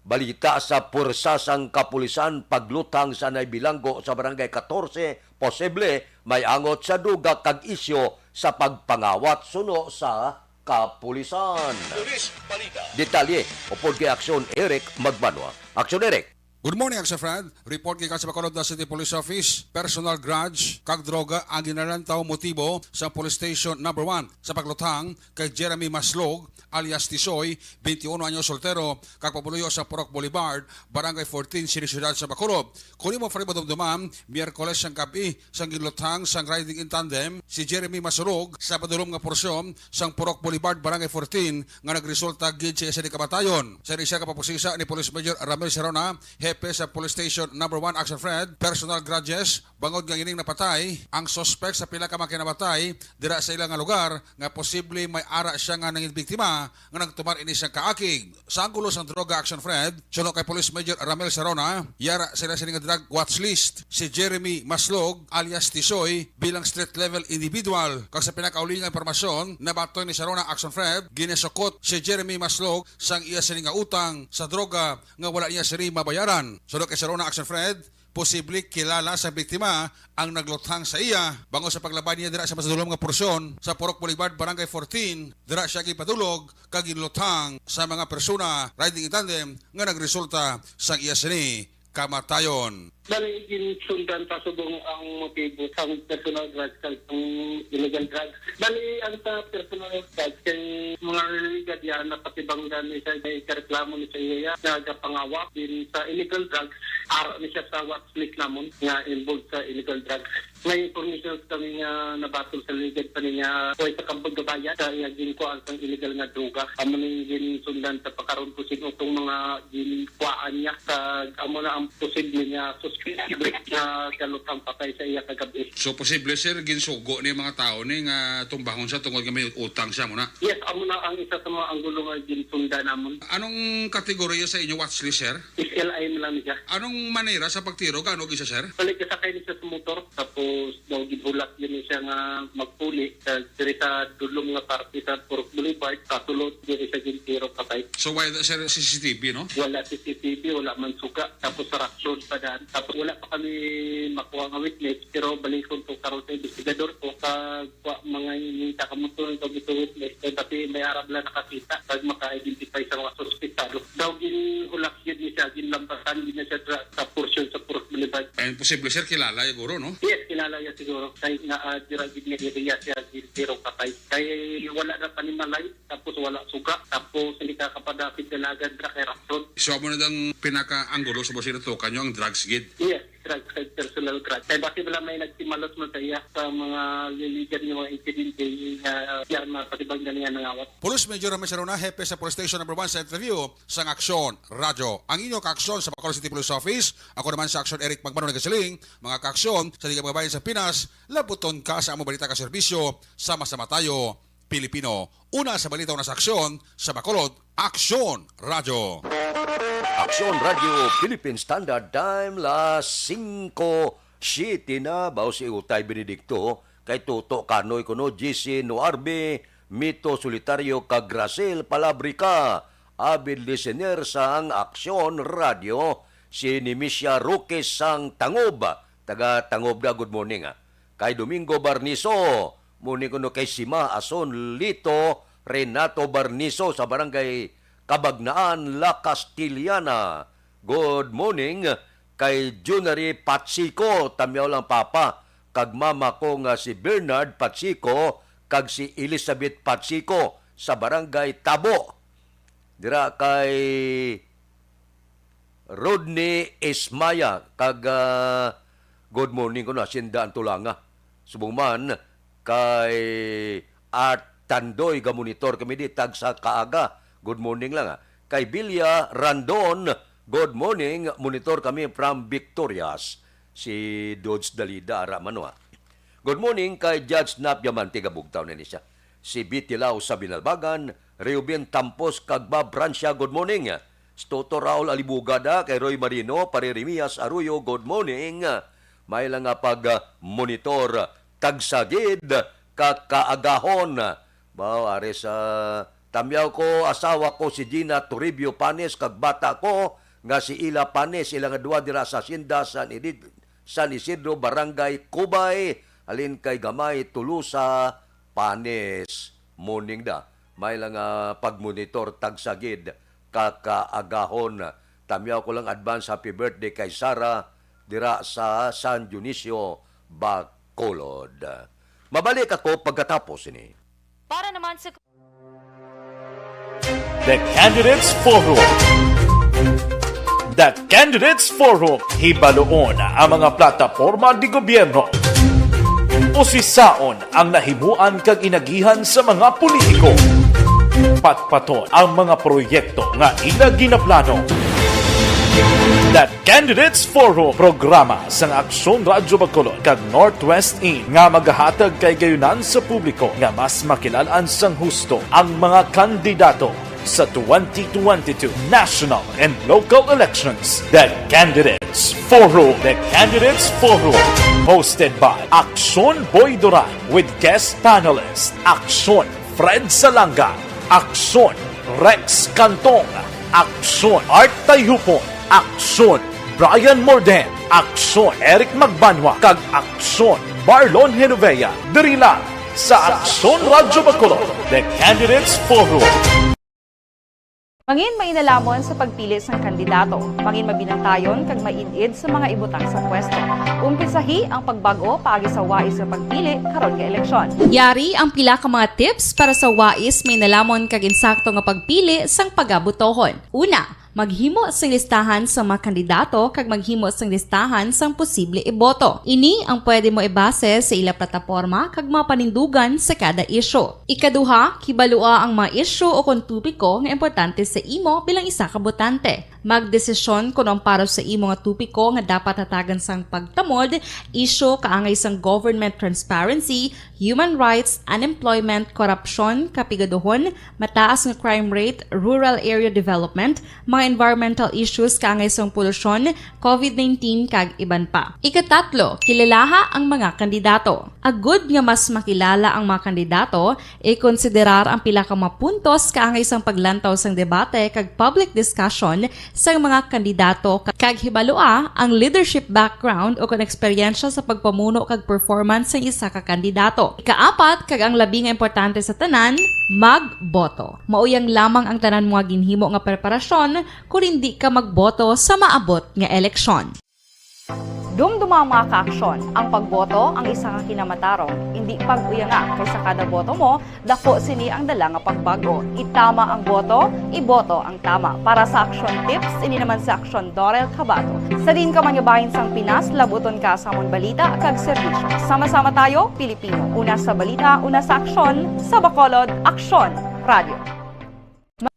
Balita sa Puwersa sang Kapulisan, pagluthang sa anay bilanggo sa Barangay katorse, posible may angot sa droga kag isyu sa pagpangawat suno sa kapulisan. Pulis Balita. Detalye upod kay Aksyon Eric Magbanwa. Aksyon, Eric. Good morning, Aksyon Fred. Report gikan sa Bacolod City Police Office, personal grudge kag droga ang ginalantaw motibo sa Police Station Number One sa pagluthang kay Jeremy Maslog alias Tisoy, twenty-one anyos, soltero, kag pumuluyo sa Purok Boulevard, Barangay fourteen, City Ciudad sa Bacolod. Kung imo, Fred, madumduman, Miyerkules sang gab-i sang ginluthang sang riding in tandem si Jeremy Maslog sa padulom nga porsyon sang Purok Boulevard, Barangay fourteen, nga nagresulta gid sa isa ni kamatayon. Sa inisial nga pagpusisa ni Police Major Ramil Serona, hepe sa Police Station Number One, Action Fred, personal grudges, bangod nga ining napatay ang suspect sa pila ka mga kinamatay dira sa ila nga lugar nga posible may ara siya nga nangin biktima nga nagtumar ini siyang kaakig. Sa anggulo sang droga, Action Fred, suno kay Police Major Ramil Serona, yara sila sini nga drug watch list si Jeremy Maslog alias Tisoy bilang street level individual. Kag sa pinakauling nga impormasyon, nabaton ni Serona, Action Fred, ginasukot si Jeremy Maslog sang iya sini nga utang sa droga nga wala niya sini mabayaran. Suno kay Serona, Action Fred, posible kilala sa biktima ang nagluthang sa iya bangod sa paglabay niya dira sa mas dulom nga porsyon sa Purok Boulevard, Barangay fourteen. Dira siya gipadulog kag ginluthang sa mga persona riding in tandem nga nagresulta sa iya sini kamatayon. Bali, ginsundan pa subong ang motibo sang personal drugs kag ang illegal drugs. Bali, ang sa personal drugs kay mga illegal yan, napatibanggan ni siya, may kareklamo ni sa iya, nagapangawat din sa illegal drugs. Ara ni siya sa watch list namon nga involved sa illegal drugs. May information kami nga nabaton sa ligad pa niya, kuway sa Kabugabayan, sa iya ginkuhaan sang illegal nga droga. Amo ning ginsundan sa pagkaron kung sino tong mga ginkuhaan niya. Sa amo na ang posible nga suspect nga dalot ang patay sa iya kagabi. So, posible, sir, ginsugo ni mga tao ni nga tumbangon sa tungod nga may utang siya muna? Yes, amo na ang isa sa mga anggulo nga ginsundan namon. Anong kategorya sa inyo watch list, sir? S L I na lang siya. Anong manera sa pagtiro? Gaano gisa, sir? Balik ka sakay ni siya sa motor, tapos daw ginhulat yun siya nga magpuli sa diri sa dulom nga parte sa Purok Boulevard, kasulod diri sa gintiro patay. So, why, sir, C C T V, no? Wala C C T V, wala man suga, tapos sa raksyon pa daan. Tapos wala pa kami makuha nga witness, pero balikon ko karon sa investigador ko, kag wa, mga ngita ka mo to, ito, ito, witness, kay dati may arab lang nakakita, kag maka-identify sa mga suspetado. Daw ginhulak yun ni siya, ginlampasan din na siya sa, sa portion sa Purok Boulevard. And posible, sir, kilala siguro, no? Yes, kilala niya siguro. Kay na, ah, dira gid nga area siya, gintiro patay. Kay wala na panimalay, tapos wala suga, tapos hindi ka kapadapit dalagan sa kay rason. So, amo na dang pinaka-anggulo sa basira to, kanyo ang drugs gid. Yes, drugs kay personal grudge. Kay basi wala may nagsimalos man sa iya sa mga liligan nga mga insidente nga siya ang mga patibangdan niya nangawat. Police Major Ramon Sharona, hepe sa Police Station Number One sa interview sang Aksyon Radyo. Ang inyo kaaksyon sa Bacolod City Police Office, ako naman sa Aksyon Eric Magmano nagasiling, mga kaaksyon sa Liga mga Bayan sa Pinas, labuton ka sa among balita ka serbisyo, sama-sama tayo, Pilipino. Una sa balita, una sa aksyon, sa Bacolod, Aksyon Radyo. Aksyon Radyo Philippine Standard Time, las singko siete na, baw si Utay Benedicto, kay Tuto Kanoy kuno, G C Noarbe, Mito Solitario, kag Racel Palabrica, avid listener sang Aksyon Radyo, si Nimisia Roque sang Tangob, taga Tangob na, good morning, ah. Kay Domingo Barniso, morning kuno kay Sima Ason Lito, Renato Barniso sa Barangay Kabagnaan, La Castellana. Good morning kay Junary Patsico, tamyaw lang papa, kag mama ko nga si Bernard Patsico kag si Elizabeth Patsico sa Barangay Tabo. Dira kay Rodney Ismaya, kag, ah, good morning ko na, Sinda Antulanga. Subong man kay Art Tandoy, ga-monitor kami di, tagsa kaaga. Good morning lang, ah. Kay Bilya Randon, good morning, monitor kami from Victorias. Si Dodge Dalida, ara man, ah. Good morning kay Judge Nap Diamante, gabugtaw na ni siya. Si Betty Lau sa Binalbagan, Reuben Tampos kag Bob Francia, good morning. Si Toto Raul Alibugada, kay Roy Marino, Pare Remias Arroyo, good morning. May lang nga pag-monitor, tagsagid, kakaagahon. Baw, ari sa tamyaw ko, asawa ko si Gina Toribio Panes, kag bata ko nga si Ila Panes, sila nga duha dira sa Hacienda San Edid-, San Isidro, Barangay Cubay, halin kay Gamay, Tolosa, Panes. Morning da. May lang, ah, pagmonitor tagsagid kakaagahon. Tamyaw ko lang advance happy birthday kay Sarah dira sa San Dionisio, Bacolod. Mabalik ako pagkatapos ini. Para naman sa The Candidates Forum. The Candidates Forum. Hibaluon ang mga plataporma di gobyerno. Usisaon ang nahimuan kag inagihan sa mga politiko. Patpaton ang mga proyekto nga ila ginaplano. The Candidates Forum, programa sang Aksyon Radyo Bacolod kag Northwest In, nga magahatag kay gayunan sa publiko nga mas makilal-an sang husto ang mga kandidato sa twenty twenty-two national and local elections. The Candidates Forum. The Candidates Forum, hosted by Aksyon Boy Duran with guest panelist Aksyon Fred Salanga, Aksyon Rex Cantong, Aksyon Art Tayhupon, Aksyon Brian Morden, Aksyon Eric Magbanwa, kag Aksyon Marlon Genovea, diri lang sa Aksyon Radyo Bacolod, The Candidates Forum. Mangin mainalomon sa pagpili sang kandidato. Mangin mabinantayon kag maid-id sa mga ibutang sa pwesto. Umpisahi ang pagbag-o paagi sa wais nga pagpili karon nga eleksyon. Yari ang pila ka mga tips para sa wais, mainalomon kag insakto nga pagpili sang pagabutohon. Una, Maghimo sing listahan sang mga kandidato kag maghimo sing listahan sang posible iboto. Ini ang pwede mo ibase sa ila plataporma kag mga panindugan sa kada isyu. Ikaduha, kibalua ang mga isyu o kon topiko nga importante sa imo bilang isa ka botante. Magdesisyon kon ang para sa imo nga topiko nga dapat hatagan sang pagtamod, isyu kaangay sang government transparency, human rights, unemployment, korupsyon, kapigaduhon, mataas nga crime rate, rural area development, mga environmental issues kaangay sang polusyon, covid nineteen, kag iban pa. Ikatatlo, kilalaha ang mga kandidato. Agud nga mas makilala ang mga kandidato, ikonsiderar ang pila ka mga puntos kaangay sang paglantaw sang debate kag public discussion sang mga kandidato ka-, kag hibalua ang leadership background o kon eksperyensya sa pagpamuno kag performance sang isa ka kandidato. Ikaapat, kag ang labi nga importante sa tanan, magboto. Mauyang lamang ang tanan mo nga ginhimo nga preparasyon kon indi ka magboto sa maabot nga eleksyon. Dumduma, mga ka-aksyon, ang pagboto ang isa ka kinamatarong. Indi pag-uyanga, kay sa kada boto mo, daku sini ang dala nga pagbag-o. Itama ang boto, iboto ang tama. Para sa Aksyon Tips, ini naman si Aksyon Dorel Cabato. Sa diin ka man nga bahin sang Pinas, labuton ka sa amon balita kag serbisyo. Sama-sama tayo, Pilipino. Una sa balita, una sa aksyon, sa Bacolod, Aksyon Radio.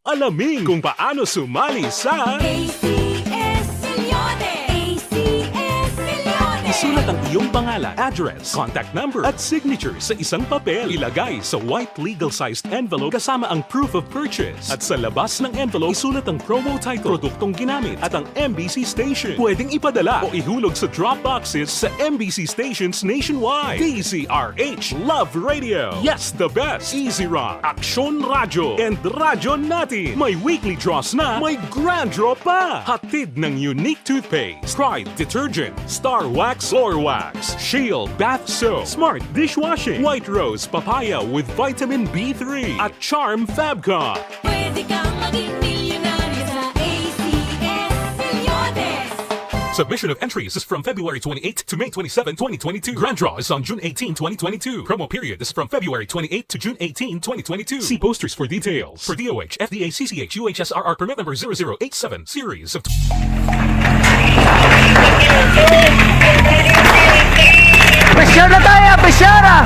Alamin kung paano sumali sa A C S Milyones! A C S Milyones! Isulat ang iyong pangalan, address, contact number, at signature sa isang papel. Ilagay sa white legal-sized envelope kasama ang proof of purchase. At sa labas ng envelope, isulat ang promo title, produktong ginamit, at ang M B C station. Pwedeng ipadala o ihulog sa drop boxes sa M B C stations nationwide. D Z R H, Love Radio. Yes, the best. Easy Rock, Aksyon Radyo, and Radyo Natin. May weekly draws na, may grand draw pa. Hatid ng Unique Toothpaste, Pride Detergent, Star Wax Floor Wax, Shield Bath Soap, Smart Dishwashing, White Rose Papaya with Vitamin B three, at Charm Fabcon. Pwede kang maging milyonaryo sa A C S Milyones. Submission of entries is from February twenty-eighth to May twenty-seven, twenty twenty-two. Grand draw is on June eighteen, twenty twenty-two. Promo period is from February twenty-eighth to June eighteen, twenty twenty-two. See posters for details. For D O H, F D A, C C H, U H S R R permit number zero zero eight seven, series of Pressure na tayo, pressure na!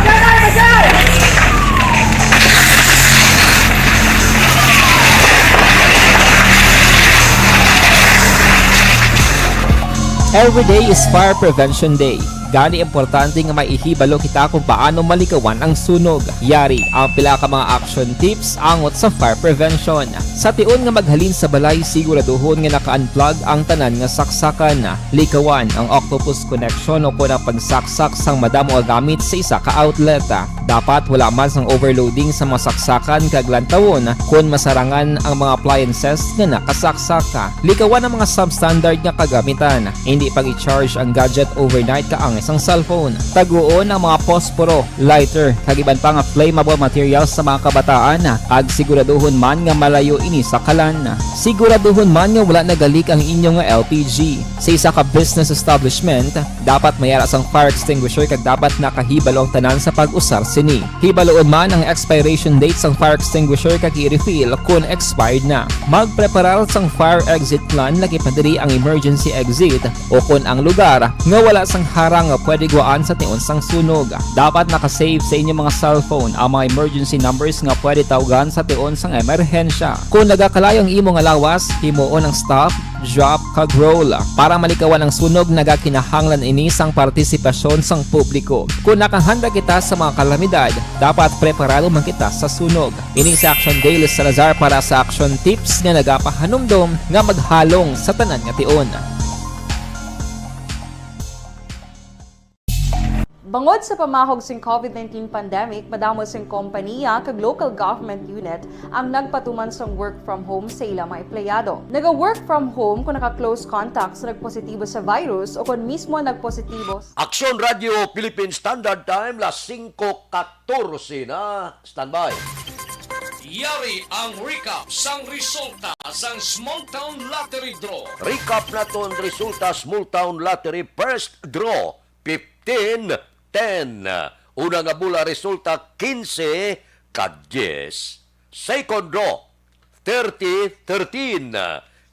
Every day is Fire Prevention Day. Gani, importante nga may ihibalo kita kung paano malikawan ang sunog. Yari ang pila ka mga action tips angot sa fire prevention. Sa tion nga maghalin sa balay, siguraduhon nga naka-unplug ang tanan nga saksakan. Likawan ang octopus connection o kon ang pagsaksak sang madamo nga gamit sa isa ka outlet. Dapat wala man sang overloading sa mga saksakan kag lantawon kon masarangan ang mga appliances nga nakasaksak. Likawan ang mga substandard nga kagamitan. Indi pag-i-charge ang gadget overnight kaangay sang cellphone. Taguon ang mga posporo, lighter, kag iban pa nga flammable materials sa mga kabataan, kag siguraduhon man nga malayo ini sa kalan. Siguraduhon man nga wala nagalik ang inyo nga L P G. Sa isa ka business establishment, dapat may ara sang fire extinguisher kag dapat nakahibalo ang tanan sa pag-usar sini. Hibaluon man ang expiration date sang fire extinguisher kag i-refill kon expired na. Magpreparar sang fire exit plan, laki pa diri ang emergency exit o kon ang lugar nga wala sang harang nga pwede gwaan sa tion sang sunog. Dapat naka-save sa inyo mga cellphone ang mga emergency numbers nga pwede tawgan sa tion sang emerhensya. Kon nagakalayo ang imo nga lawas, himuon ang stop, drop, kag roll. Para malikawan ang sunog, nagakinahanglan ini sang partisipasyon sang publiko. Kon nakahanda kita sa mga kalamidad, dapat preparado man kita sa sunog. Ini si Action Daily Salazar para sa Action Tips nga nagapahanumdom nga maghalong sa tanan nga tion. Bangod sa pamahog sing covid nineteen pandemic, madamo sing kompaniya kag local government unit ang nagpatuman sang work from home sa ila mga empleyado. Naga-work from home kon naka-close contact sa nagpositibo sa virus o kon mismo nagpositibo. Aksyon Radyo Philippine Standard Time, las singko katorse na. Standby. Yari ang recap sang resulta sang Small Town Lottery Draw. Recap naton resulta Small Town Lottery First Draw, fifteen ten. Una nga bola resulta, quince kag diyes. Second draw, thirty thirteen.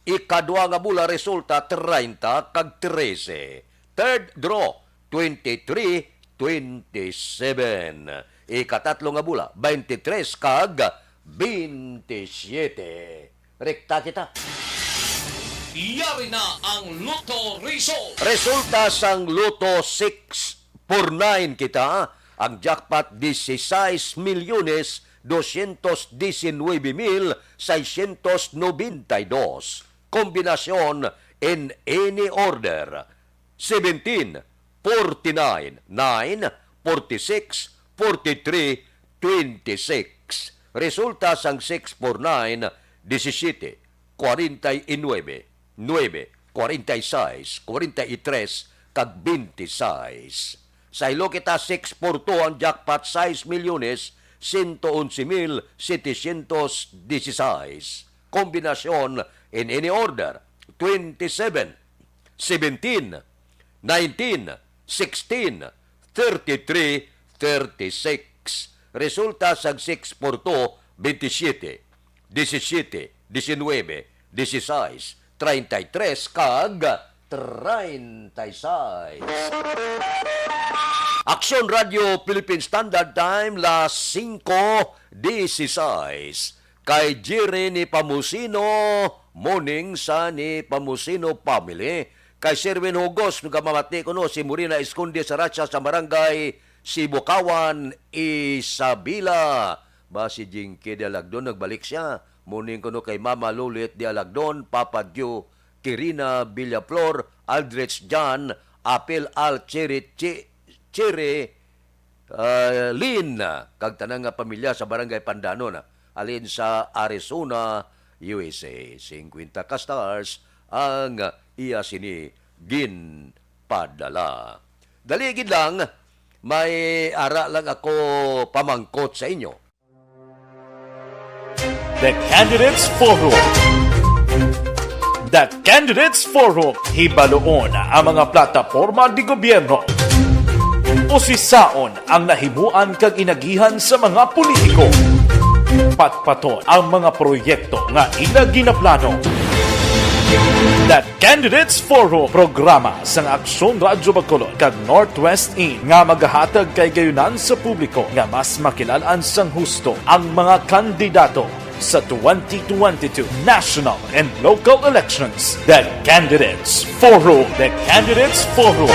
Ikadua nga bola resulta treinta kag trese. Third draw, twenty-three twenty-seven. Ikatatlo nga bola, twenty-three kag twenty-seven. Rekta kita. Yari na ang Lotto Result. Resulta sang Lotto six four nine kita, ang jackpot dieciséis milyones doscientos diecinuebe mil seiscientos noventa y dos. Kombinasyon in any order: seventeen, forty-nine, nine, forty-six, forty-three, twenty-six. Resulta sang six four nine, disisiyete, kwarenta y nuebe, nuebe, kwarenta y seis, kwarenta y tres, kag twenty-seis. Sa hilo kita six four two, ang jackpot sais milyones, sento onse mil setecientos dieciséis. Kombinasyon in any order: twenty-seven, seventeen, nineteen, sixteen, thirty-three, thirty-six. Resulta sang six four two, twenty-seven, disisiyete, diecinuebe, dieciséis, treinta y tres, kag treinta y seis. Aksyon Radio Philippine Standard Time, las singko dieciséis. Kay Jerry ni Pamusino, morning sa ni Pamusino family. Kay Sherwin Hugos, nagamamati kuno si Morina Esconde sa Ratsa sa Barangay Sibukawan, Isabela. Ba si Jinky de Alagdon, nagbalik siya. Morning kuno kay Mama Lulit de Alagdon, Papa Dio, Kirina Villaflor, Aldrich John, Apil Al Chiri, Chi-, Chiri, ah, Lin, kag tanan nga pamilya sa Barangay Pandanon, alin sa Arizona, U S A. Singkwenta ka stars ang iya sini ginpadala. Dali gid lang, may ara lang ako pamangkot sa inyo. The Candidates Forum. The Candidates Forum. Hibaluon ang mga plataporma di gobyerno. Usisaon ang nahimuan kag inagihan sa mga politiko. Patpaton ang mga proyekto nga ila ginaplano. The Candidates Forum, programa sang Aksyon Radyo Bacolod kag Northwest In nga magahatag kay gayunan sa publiko nga mas makilal-an sang husto ang mga kandidato sa twenty twenty-two national and local elections. The Candidates Forum. The Candidates Forum,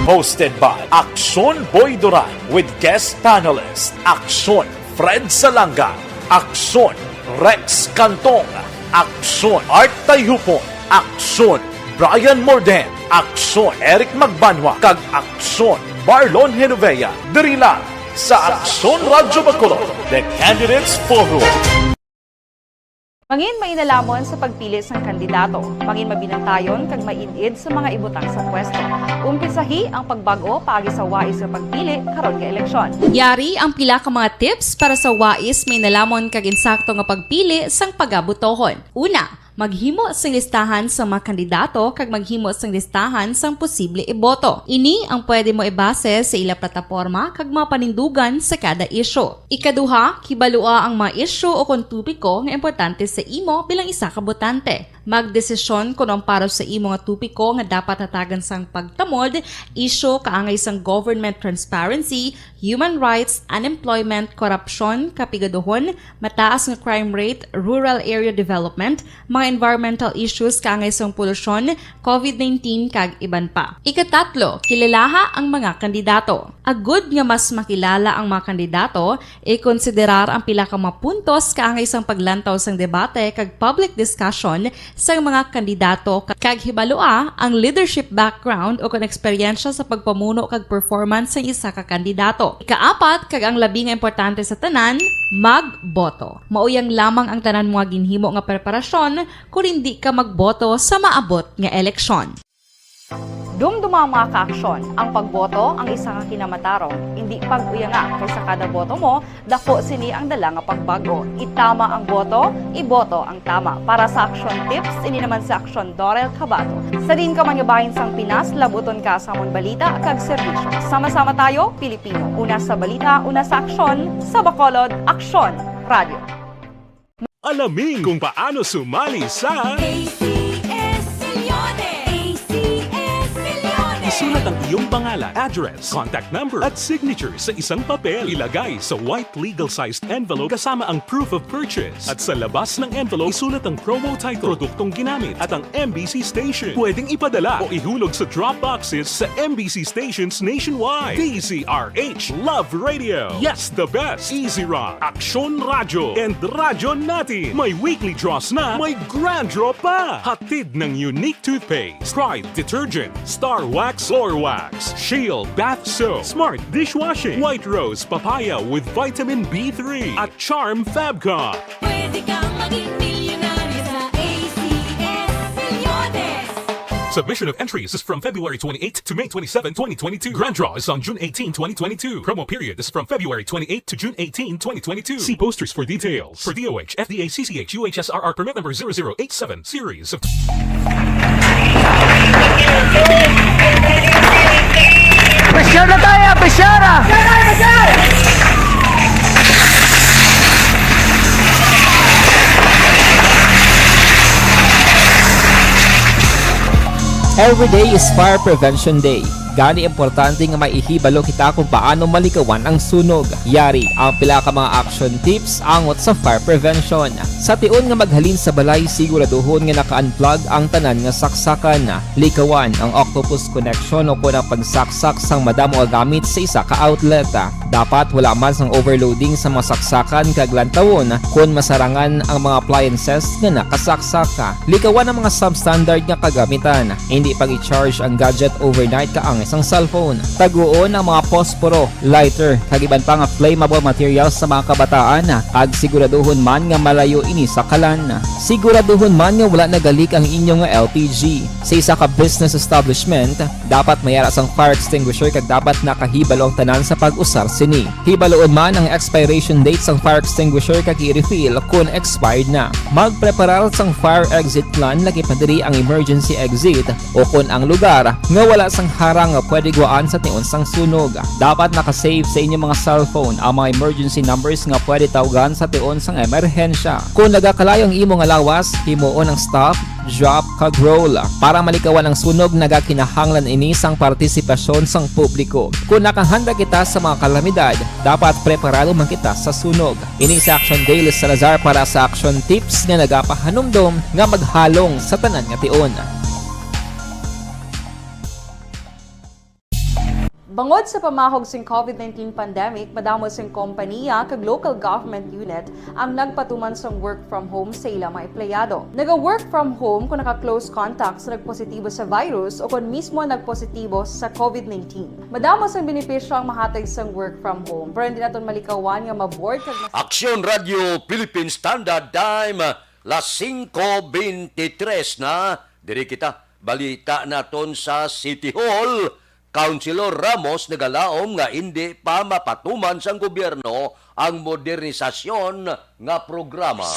hosted by Aksyon Boy Duran with guest panelist Aksyon Fred Salanga, Aksyon Rex Cantong, Aksyon Art Tayhupon, Aksyon Brian Morden, Aksyon Eric Magbanwa, kag Aksyon Marlon Genovea. Diri lang sa Aksyon Radyo Bacolod, The Candidates Forum. Mangin mainalomon sa pagpili sang kandidato. Mangin mabinantayon kag maid-id sa mga ibutang sa pwesto. Umpisahi ang pagbag-o paagi sa wais nga pagpili karon nga eleksyon. Yari ang pila ka mga tips para sa wais, mainalomon kag insakto nga pagpili sang pagabotohon. Una, maghimo sing listahan sang mga kandidato kag maghimo sing listahan sang posible iboto. Ini ang pwede mo ibase sa ila plataporma kag mga panindugan sa kada isyu. Ikaduha, hibalua ang mga isyu o kon topiko nga importante sa imo bilang isa ka botante. Magdesisyon kon ang para sa imo nga topiko nga dapat hatagan sang pagtamod, isyu kaangay sang government transparency, human rights, unemployment, korupsyon, kapigaduhon, mataas nga crime rate, rural area development, mga environmental issues kaangay sang polusyon, covid nineteen, kag iban pa. Ikatatlo, kilalaha ang mga kandidato. Agud nga mas makilala ang mga kandidato, ikonsiderar ang pila ka mga puntos kaangay sang paglantaw sang debate kag public discussion sang mga kandidato, ka-, kag hibalua ang leadership background o kon eksperyensya sa pagpamuno kag performance sang isa ka kandidato. Ikaapat, kag ang labi nga importante sa tanan, magboto. Mao yang lamang ang tanan mo nga ginhimo nga preparasyon kon indi ka magboto sa maabot nga eleksyon. Dumduma, mga kaaksyon, ang pagboto ang isa ka kinamatarong. Indi pag-uyanga, kay sa kada boto mo, dako sini ang dala nga pagbag-o. Itama ang boto, iboto ang tama. Para sa Aksyon Tips, ini naman si Aksyon Dorel Cabato. Sa diin ka man nga bahin sang Pinas, labuton ka sa amon balita kag serbisyo. Sama-sama tayo, Pilipino. Una sa balita, una sa aksyon, sa Bacolod, Aksyon Radio. Alamin kung paano sumali sa A C Yung pangalan, address, contact number, at signature sa isang papel. Ilagay sa white legal-sized envelope kasama ang proof of purchase. At sa labas ng envelope, isulat ang promo title, produktong ginamit, at ang M B C station. Pwedeng ipadala o ihulog sa drop boxes sa M B C stations nationwide. D Z R H Love Radio. Yes, the best. Easy Rock, Aksyon Radyo, and Radyo Natin. May weekly draws na, may grand draw pa. Hatid ng Unique Toothpaste, Pride Detergent, Star Wax, Floor Wax, Shield Bath Soap, Smart Dishwashing, White Rose Papaya with Vitamin B three, at Charm Fabcon. Pwede kang maging milyonaryo sa A C S Milyones. Submission of entries is from February twenty-eighth to May twenty-seven, twenty twenty-two. Grand draw is on June eighteen, twenty twenty-two. Promo period is from February twenty-eighth to June eighteen, twenty twenty-two. See posters for details. For D O H, F D A C C H U H S R R permit number zero zero eight seven, series of Pressure na tayo! Pressure na! Every day is Fire Prevention Day. Gani, importante nga maihibalo kita kung paano malikawan ang sunog. Yari ang pila ka mga action tips angot sa fire prevention. Sa tion nga maghalin sa balay, siguraduhon nga naka-unplug ang tanan nga saksakan. Likawan ang octopus connection o kon ang pagsaksak sang madamo nga gamit sa isa ka outlet. Dapat wala man sang overloading sa mga saksakan kag lantawon kon masarangan ang mga appliances nga nakasaksak. Likawan ang mga substandard nga kagamitan. Indi pag-i-charge ang gadget overnight kaangay sang cellphone. Taguon ang mga posporo, lighter, kag iban pa nga flammable materials sa mga kabataan, kag siguraduhon man nga malayo ini sa kalan. Siguraduhon man nga wala nagalik ang inyo nga L P G. Sa isa ka business establishment, dapat may ara sang fire extinguisher kag dapat nakahibalo ang tanan sa pag-usar sini. Hibaloon man ang expiration date sang fire extinguisher kag i-refill kon expired na. Magpreparar sang fire exit plan, lakip na diri ang emergency exit o kon ang lugar nga wala sang harang nga pwede gwaan sa tion sang sunog. Dapat naka-save sa inyo mga cellphone ang mga emergency numbers nga pwede tawgan sa tion sang emerhensya. Kon nagakalayo ang imo nga lawas, himuon ang stop, drop, kag roll. Para malikawan ang sunog, nagakinahanglan ini sang partisipasyon sang publiko. Kon nakahanda kita sa mga kalamidad, dapat preparado man kita sa sunog. Ini si Action Dale Salazar para sa Action Tips nga nagapahanumdom nga maghalong sa tanan nga tion. Bangod sa pamahog sing COVID nineteen pandemic, madamo sing kompanya kag local government unit ang nagpatuman sang work from home sa ila mga empleyado. Naga-work from home kon naka-close contact sa nagpositibo sa virus o kon mismo nagpositibo sa COVID nineteen. Madamo sang benepisyo ang mahatag sang work from home, pero hindi naton malikawan nga ma-bored kag mas- Aksyon Radyo Philippine Standard Time, las singko beintitres na. Diri kita, balita naton sa City Hall. Councilor Ramos nagalaom nga indi pa mapatuman sang gobyerno ang modernisasyon nga programa.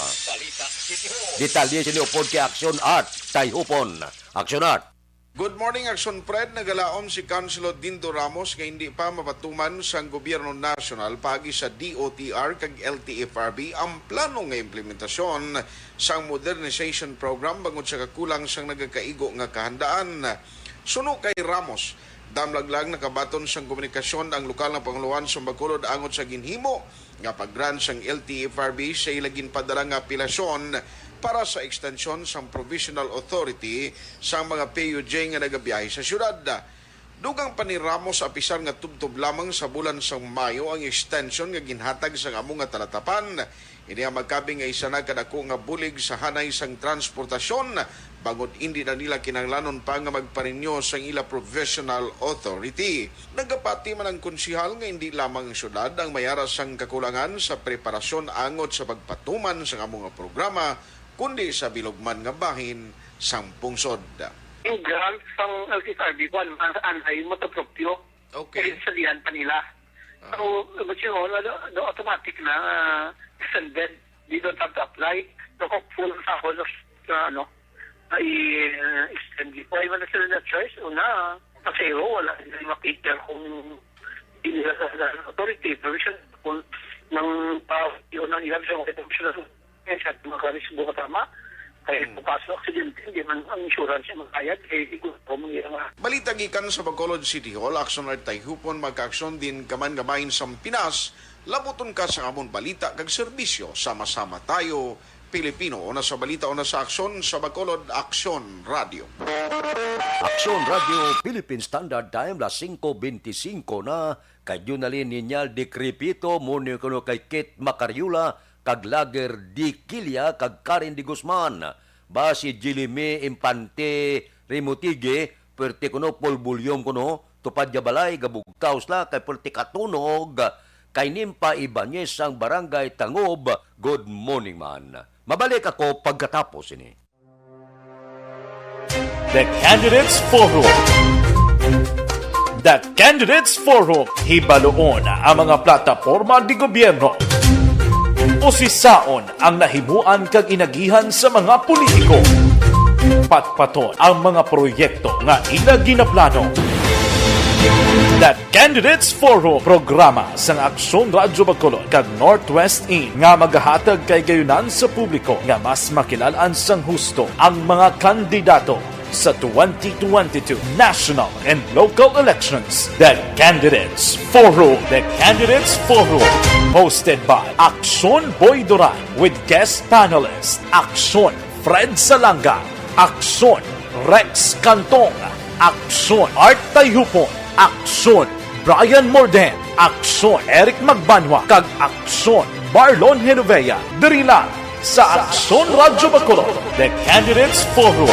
Detalye sini upod kay Action Art Tayhupon. Action Art. Good morning, Action Fred. Nagalaom si Councilor Dindo Ramos nga hindi pa mapatuman sang gobyerno nasyonal paagi sa D O T R kag L T F R B ang plano nga implementasyon sang modernization program bangod sa kakulang sang nagakaigo nga kahandaan. Suno kay Ramos, damlag lang nakabaton sang komunikasyon ang lokal nga pangulohan sa Bacolod angot sa ginhimo nga pag-grant sang L T F R B sa ila ginpadala nga apelasyon para sa ekstensyon sang provisional authority sang mga P U J nga nagabiyahe sa siyudad. Dugang pa ni Ramos, apisar nga tubtob lamang sa bulan sang Mayo ang extension nga ginhatag sang amo nga talatapan, ini ang magkabig nga isa na kadako nga bulig sa hanay sang transportasyon, bangod indi na nila kinahanglanon pa nga magpa-renew sang ila professional authority. Nagapati man ang konsehal nga indi lamang ang syudad ang may ara sang kakulangan sa preparasyon angot sa pagpatuman sang amo nga programa, kundi sa bilog man nga bahin sang pungsod. Yung grant sang L T F R B, kuwan, ang anay mo to propyo. Okay. Kaya salihan pa nila. Ah. So, but you know, no, no, automatic na, ah, extended. They don't have to apply. No, kung full sa ako, no, na, ano, ay, uh, extend. Wala man na sila na choice. Una, sa zero, wala nila makita kung hindi nila sa, sa authority, provision, kung nang, uh, yun ang ilang sa mga provision, eh, sa mga karis, buka tama. Kay Mm. kung kaso aksidente, hindi man ang insurance yung magbayad, eh, igusto mo nila nga. Balita gikan sa Bacolod City Hall, Aksyon Art Tayhupon, magkaaksyon din ka man nga bahin sa Pinas, labuton ka sa amon balita kag serbisyo. Sama-sama tayo, Pilipino. Una sa balita, una sa aksyon, sa Bacolod, Aksyon Radio. Aksyon Radio, Philippine Standard Time, las singko benti singko na. Kay Junalin Niñal Decrepito, muni kuno kay Kate Macariola, kag Lager Di Kilia, kag Karen Di Guzman. Ba si Jilime Infante Rimutigue, pwerte kuno, Paul Bulyom kuno, Tupad ya balay, gabugtaw sila, kay pwerte katunog, kay Nimpa Ibanez sang Barangay Tangob. Good morning, man. Mabalik ako pagkatapos ini. The Candidates Forum. The Candidates Forum, hibaluon ang mga plataporma di gobyerno. Usisaon ang nahimuan kag inagihan sa mga politiko. Patpaton ang mga proyekto nga ila ginaplano. The Candidates Forum, programa sang Aksyon Radyo Bacolod kag Northwest In nga magahatag kay gayunan sa publiko nga mas makilalaan sang husto ang mga kandidato sa twenty twenty-two national and local elections. The Candidates Forum. The Candidates Forum, hosted by Aksyon Boy Duran with guest panelist Aksyon Fred Salanga, Aksyon Rex Cantong, Aksyon Art Tayhupon, Aksyon Brian Morden, Aksyon Eric Magbanwa, kag Aksyon Marlon Genovea. Diri lang sa Aksyon Radyo Bacolod, The Candidates Forum.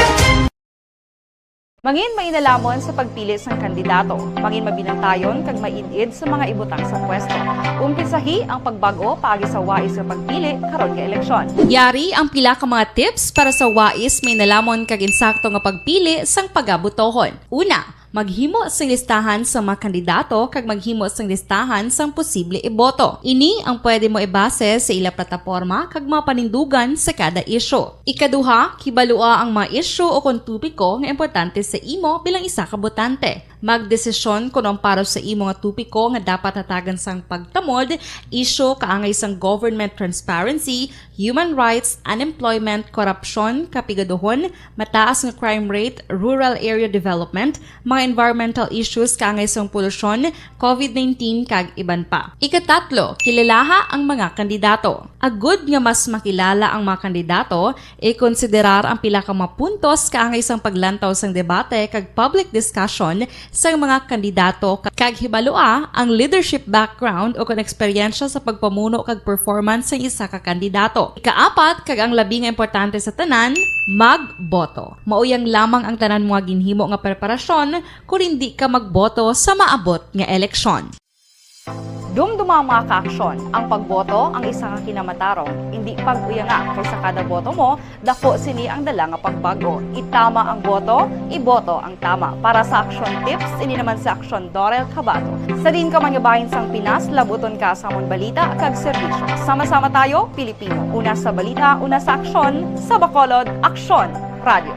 Mangin mainalomon sa pagpili sang kandidato. Mangin mabinantayon kag maid-id sa mga ibutang sa pwesto. Umpisahi ang pagbag-o paagi sa wais nga pagpili karon nga eleksyon. Yari ang pila ka mga tips para sa wais, mainalomon kag insakto nga pagpili sang pagabotohon. Una, maghimo sing listahan sa mga kandidato kag maghimo sing listahan sang posible iboto. Ini ang pwede mo ibase sa ila plataporma kag mga panindugan sa kada isyu. Ikaduha, hibalua ang mga isyu o kon topiko nga importante sa imo bilang isa ka botante. Magdesisyon kon ang para sa imo nga topiko nga dapat hatagan sang pagtamod, isyu kaangay sang government transparency, human rights, unemployment, korupsyon, kapigaduhon, mataas nga crime rate, rural area development, mga environmental issues kaangay sang polusyon, covid nineteen, kag iban pa. Ikatatlo, kilalaha ang mga kandidato. Agud nga mas makilala ang mga kandidato, ikonsiderar ang pila ka mga puntos kaangay sang paglantaw sang debate kag public discussion sang mga kandidato, kag hibalua ang leadership background o kon eksperyensya sa pagpamuno kag performance sang isa ka kandidato. Ikaapat, kag ang labi nga importante sa tanan, magboto. Mauyang lamang ang tanan mga ginhimo nga preparasyon kon indi ka magboto sa maabot nga eleksyon. Dumduma ang mga kaaksyon. Ang pagboto ang isa ka kinamatarong. Indi pag-uyanga, kay sa kada boto mo, daku sini ang dala nga pagbag-o. Itama ang boto, iboto ang tama. Para sa action tips, ini naman si Aksyon Dorel Cabato. Sa diin ka man nga bahin sang Pinas, labuton ka sa amon balita kag serbisyo. Sama-sama tayo, Pilipino. Una sa balita, una sa aksyon, sa Bacolod, Aksyon Radio.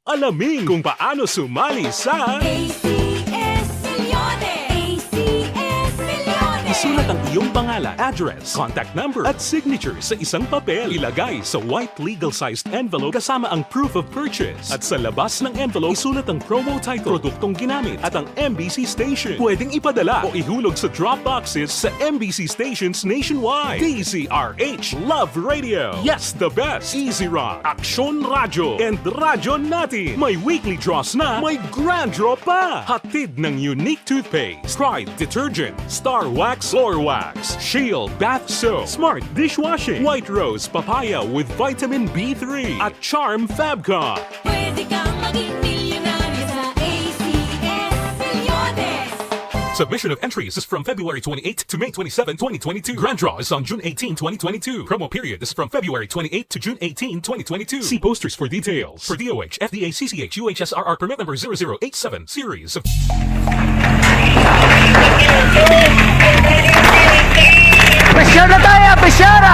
Alamin kung paano sumali sa A C S Milyones! A C S Milyones! Isulat ang iyong pangalan, address, contact number, at signature sa isang papel. Ilagay sa white legal-sized envelope kasama ang proof of purchase. At sa labas ng envelope, isulat ang promo title, produktong ginamit, at ang M B C station. Pwedeng ipadala o ihulog sa drop boxes sa M B C stations nationwide. D Z R H Love Radio. Yes, the best. Easy Run, Aksyon Radyo, and Radyo Natin. May weekly draws na, may grand draw pa. Hatid ng Unique Toothpaste, Pride Detergent, Star Wax, Floor Wax, Shield Bath Soap, Smart Dishwashing, White Rose Papaya with Vitamin B three, at Charm Fabcon. Pwede kang maging milyonaryo sa A C S Milyones. Submission of entries is from February twenty-eighth to May twenty-seven, twenty twenty-two. Grand draw is on June eighteen, twenty twenty-two. Promo period is from February twenty-eighth to June eighteen, twenty twenty-two. See posters for details. For D O H, F D A, C C H, U H S R R permit number zero zero eight seven series of Pressure na tayo! Pressure!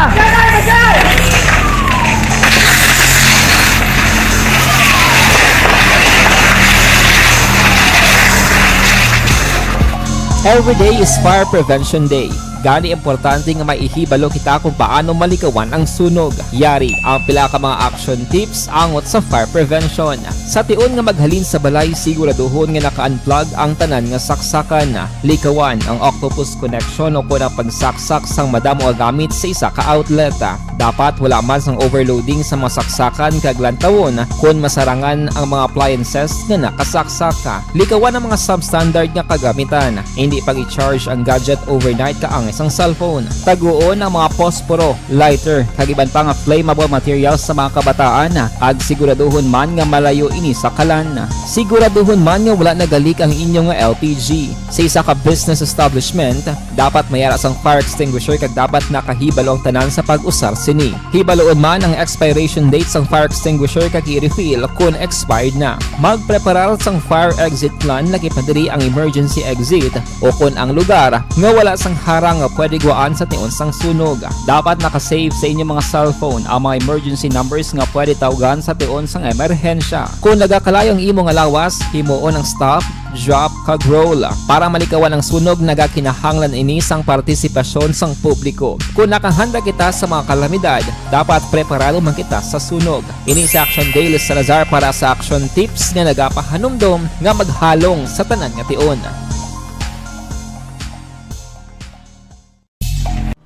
Every day is Fire Prevention Day. Gani, importante nga may ihibalo kita kung paano malikawan ang sunog. Yari ang pila ka mga action tips angot sa fire prevention. Sa tion nga maghalin sa balay, siguraduhon nga naka-unplug ang tanan nga saksakan. Likawan ang octopus connection o kon ang pagsaksak sang madamo nga gamit sa isa ka outlet. Dapat wala man sang overloading sa mga saksakan kag lantawon kon masarangan ang mga appliances nga nakasaksak. Likawan ang mga substandard nga kagamitan. Hindi pag-i-charge ang gadget overnight kaangay sang cellphone. Taguon ang mga posporo, lighter, kag iban pa nga flammable materials sa mga kabataan, kag siguraduhon man nga malayo ini sa kalan. Siguraduhon man nga wala nagalik ang inyo nga L P G. Sa isa ka business establishment, dapat may ara sang fire extinguisher kag dapat nakahibalo ang tanan sa pag-usar sini. Hibaluon man ang expiration date sang fire extinguisher kag i-refill kon expired na. Magpreparar sang fire exit plan, lakip na diri ang emergency exit o kon ang lugar nga wala sang harang nga pwede guwaan sa tion sang sunog. Dapat naka-save sa inyo mga cellphone ang mga emergency numbers nga pwede tawgan sa tion sang emerhensya. Kon nagakalayo ang imo nga lawas, himuon ang stop, drop, kag roll. Para malikawan ang sunog, nagakinahanglan ini sang partisipasyon sang publiko. Kon nakahanda kita sa mga kalamidad, dapat preparado man kita sa sunog. Ini si Action Dale Salazar para sa Action Tips nga nagapahanumdom nga maghalong sa tanan nga tion.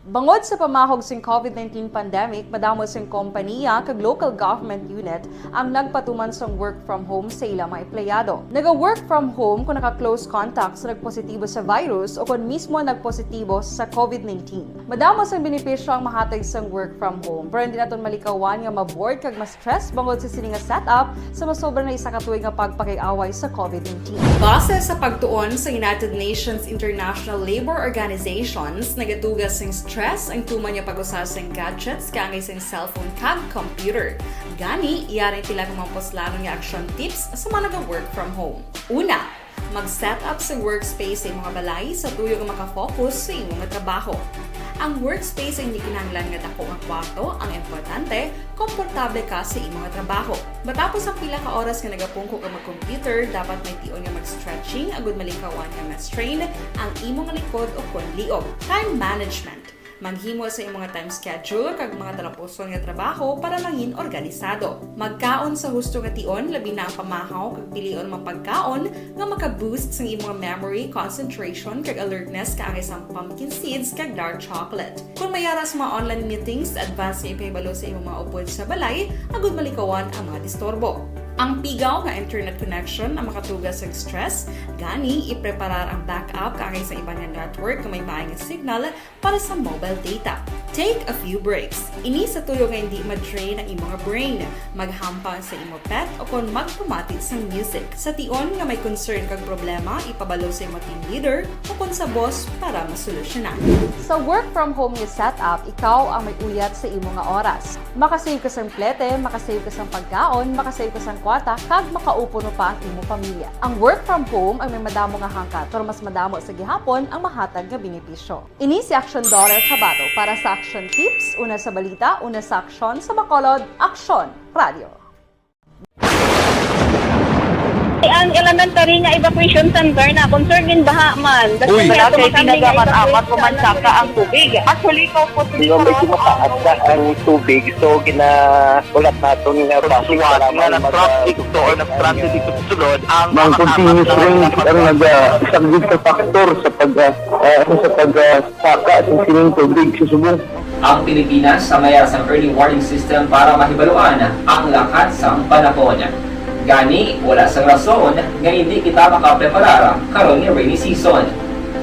Bangod sa pamahog sing covid nineteen pandemic, madamo sing kompaniya kag local government unit ang nagpatuman sang work from home sa ila mga empleyado. Naga-work from home kung naka-close contact sa nagpositibo sa virus o kon mismo nagpositibo sa covid nineteen. Madamo sang benepisyo ang mahatag sang work from home, pero hindi naton malikawan nga ma-bored kag ma-stress bangod sa sini nga setup sa masobra na isa ka tuig nga pagpakig-away sa covid nineteen. Base sa pagtuon sa United Nations International Labour Organizations, nagatuga sing stress ang tuman nga pag-usa sing gadgets kaangay sing cellphone kag computer. Gani, yari ang pila ka mga puslanon nga action tips sa mga naga-work from home. Una, mag-set up sa workspace sa imong balay sa tuyo nga maka-focus sa imong trabaho. Ang workspace ay hindi kinahanglan nga dako nga kwarto, ang importante, komportable ka sa imong trabaho. Matapos ang pila ka oras nga nagapungko ka mag-computer, dapat may tion nga mag-stretching agud malikawan nga ma-strain ang imong likod o kon liog. Time management. Maghimo sa imong time schedule kag mga talapuson nga trabaho para mangin organisado. Magkaon sa husto nga tion, labi na ang pamahaw, kag pilion ang mga pagkaon nga maka-boost sang imong memory, concentration, kag alertness kaangay sang pumpkin seeds kag dark chocolate. Kung may ara sa mga online meetings, advance nga ipahibalo sa imong mga upod sa balay agud malikawan ang mga disturbo. Ang pigaw nga internet connection ang makatuga sa stress, gani ipreparar ang backup kaangay sa iban nga network nga may maay nga signal para sa mobile data. Take a few breaks. Ini sa tuyo nga hindi ma-drain ang imong brain. Maghampang sa imo pet o kon magpamati sang music. Sa tion nga may concern kag problema, ipabalo sa imo team leader o kon sa boss para masolusyonan. Sa work from home nga setup, ikaw ang may uyat sa imo nga oras. Makasave ka sang plete, makasave ka sang pagkaon, makasave ka sang kwarta, kag makaupo no pa ang imo pamilya. Ang work from home ang may madamo nga hangkat, pero mas madamo sa gihapon ang mahatag nga benepisyo. Ini si Action Daughter Tabato para sa Action Tips, una sa balita, una sa aksyon, sa Bacolod, Aksyon Radio. Ang elementary nga evacuation center na concern din baha man. Uy, wala kay tinaga man amat ko man saka ang tubig. Actually, ko po. Medyo mataas na ang tubig, so ginaulat naton nga traffic nga nag-traffic to or nag-traffic dito sa sulod ang mga continuous rain ang nag-, ah, isang big factor sa pag, ah, ah, sa pag, ah, saka sa sining tubig sa subong. Ang Pilipinas sa mayar sang early warning system para mahibaluan ang lakat sang panahon. Gani, wala sang rason nga hindi kita makapreparar karon nga rainy season.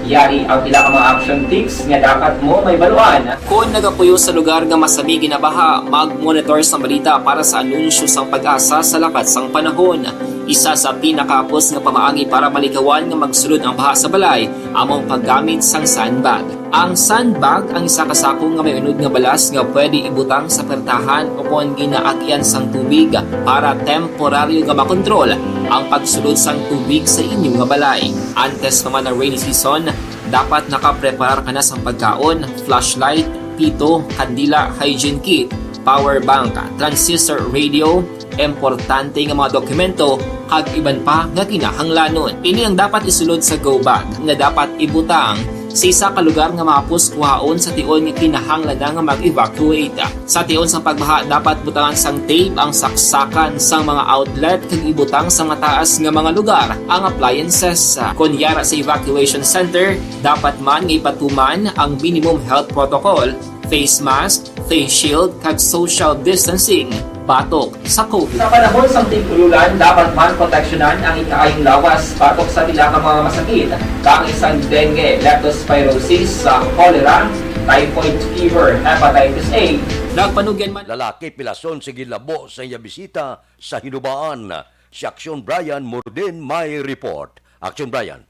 Yari ang pila ka mga action tips nga dapat mo mahibaluan. Kon nagapuyo sa lugar nga masami ginabaha, mag-monitor sa balita para sa anunsyo sang PAGASA sa lakat sang panahon. Isa sa pinakahapos nga pamaagi para malikawan nga magsulod ang baha sa balay amo ang paggamit sang sandbag. Ang sandbag ang isa ka sako nga may unod nga balas nga pwede ibutang sa pertahan o kon ginaagian sang tubig para temporaryo nga makontrol ang pagsulod sang tubig sa inyo nga balay. Antes pa man ang rainy season, dapat nakapreparar ka na sang pagkaon, flashlight, pito, kandila, hygiene kit, power bank, transistor radio, importante nga mga dokumento, kag iban pa nga kinahanglanon. Ini ang dapat isulod sa go bag nga dapat ibutang sa isa ka lugar nga mahapos kuhaon sa tion nga kinahanglan na nga mag-evacuate. Sa tion sang pagbaha, dapat butangan sang tape ang saksakan sang mga outlet kag ibutang sa mataas nga mga lugar ang appliances. Kon yara sa evacuation center, dapat man nga ipatuman ang minimum health protocol, face mask, face shield, kag social distancing batok sa COVID. Sa panahon sang tig-ulan, dapat man proteksyonan ang ikaayong lawas batok sa pila ka mga masakit, kaangay sang dengue, leptospirosis, sa cholera, typhoid fever, hepatitis A. Nagpanugyan man Lalaki pilason sa ginlabo sa iya bisita sa Hinubaan. Si Action Brian Morden may report. Action Brian.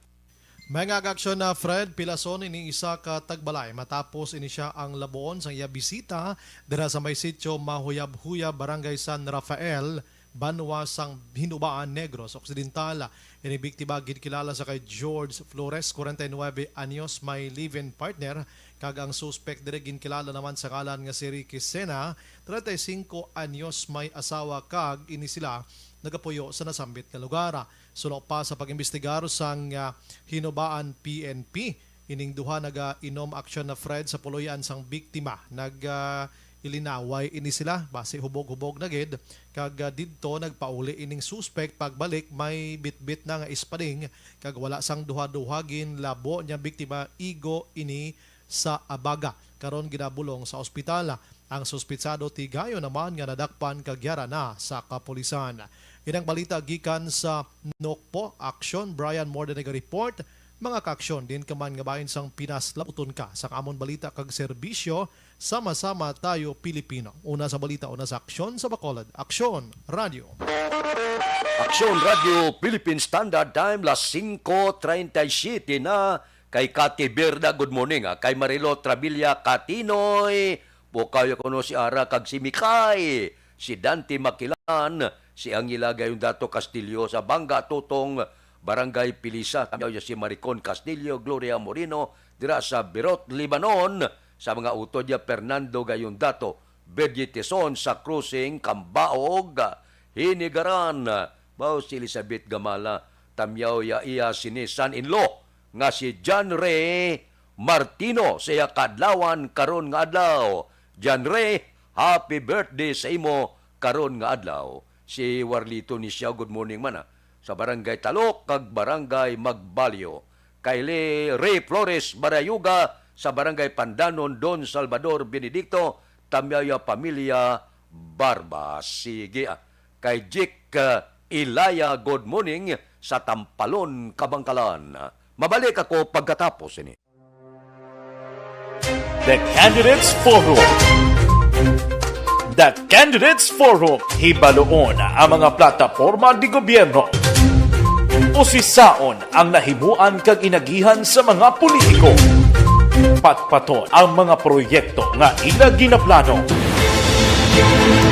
Mga kaaksyon na Fred, pilason ini isa ka tagbalay matapos ini siya ang labuon sang iya bisita dira sa may sitio Mahuyab-Huyab, Barangay San Rafael, banwa sang Hinubaan, Negros Occidental. Ini biktima ginkilala sa kay George Flores, forty-nine anyos, may live-in partner, kag ang suspek diri ginkilala naman sa ngalan nga si Ricky Sena, treinta y cinco anyos, may asawa, kag ini sila nagapuyo sa nasambit nga lugar. Suno pa sa pag-imbestigar sang, ah, Hinubaan P N P, ining duha nagainom aksyon na Fred sa puloy-an sang biktima. Nag, ah, ilinaway ini sila, basi hubog-hubog na gid, kag, ah, didto nagpauli ining suspek. Pagbalik, may bitbit na nga espading, kag wala sang duha-duha ginlabo niya biktima, igo ini sa abaga. Karon ginabulong sa ospital. Ang suspitsado tigayon naman nga nadakpan kag yara na sa kapulisan. Inang balita gikan sa Nokpo, Aksyon Brian Morden naga-report. Mga kaaksyon, din ka man nga bahin sang Pinas, labuton ka sa amon balita kag serbisyo. Sama-sama tayo, Pilipino. Una sa balita, una sa aksyon sa Bacolod. Aksyon, Radyo. Aksyon Radyo Philippine Standard Time, las singko treinta y siete na. Kay Kati Birda, good morning, ah. Kay Marilo Travilla Katinoy, Pukaw ya kuno si Ara kag si Mikay, si Dante Makilan, si Angela Gayondato Castillo sa Banga Tutong, Barangay Pilisa, tamyaw ya si Maricon Castillo, Gloria Moreno, dira sa Berot, Lebanon, sa mga utod ya Fernando Gayondato, Virgie Tison sa Crossing, Kambaog, Hinigaran, baw si Elizabeth Gamala, tamyaw ya iya sini son-in-law nga si John Ray Martino sa iya kaadlawan karon nga adlaw. John Ray, happy birthday sa imo karon nga adlaw. Si Warlito ni siya, good morning man, ah, sa Barangay Talok kag Barangay Magbalyo. Kay Ray Flores Barayuga sa Barangay Pandanon, Don Salvador Benedicto, tamyaw ya pamilya Barba. Sige, ah. Kay Jik, ah, Ilaya, good morning sa Tampalon, Kabangkalan. Mabalik ako pagkatapos ini. The Candidates Forum. The Candidates Forum, hibaluon ang mga plataporma di gobyerno. Usisaon ang nahimuan kag inagihan sa mga politiko. Patpaton ang mga proyekto nga ila ginaplano.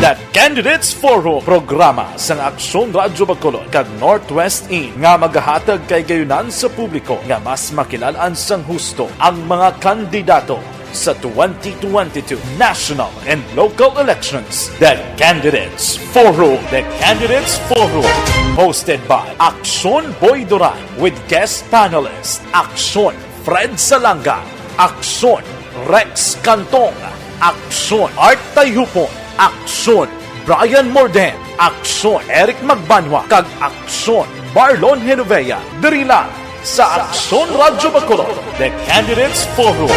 The Candidates Forum, programa sang Aksyon Radyo Bacolod kag Northwest In nga magahatag kay gayunan sa publiko nga mas makilalan sang husto ang mga kandidato sa twenty twenty-two national and local elections. The Candidates Forum. The Candidates Forum, hosted by Aksyon Boy Duran with guest panelist Aksyon Fred Salanga, Aksyon Rex Cantong, Aksyon Art Tayhupon, Aksyon Brian Morden, Aksyon Eric Magbanwa, kag Aksyon Marlon Genovea. Diri lang sa Aksyon Radyo Bacolod, The Candidates Forum.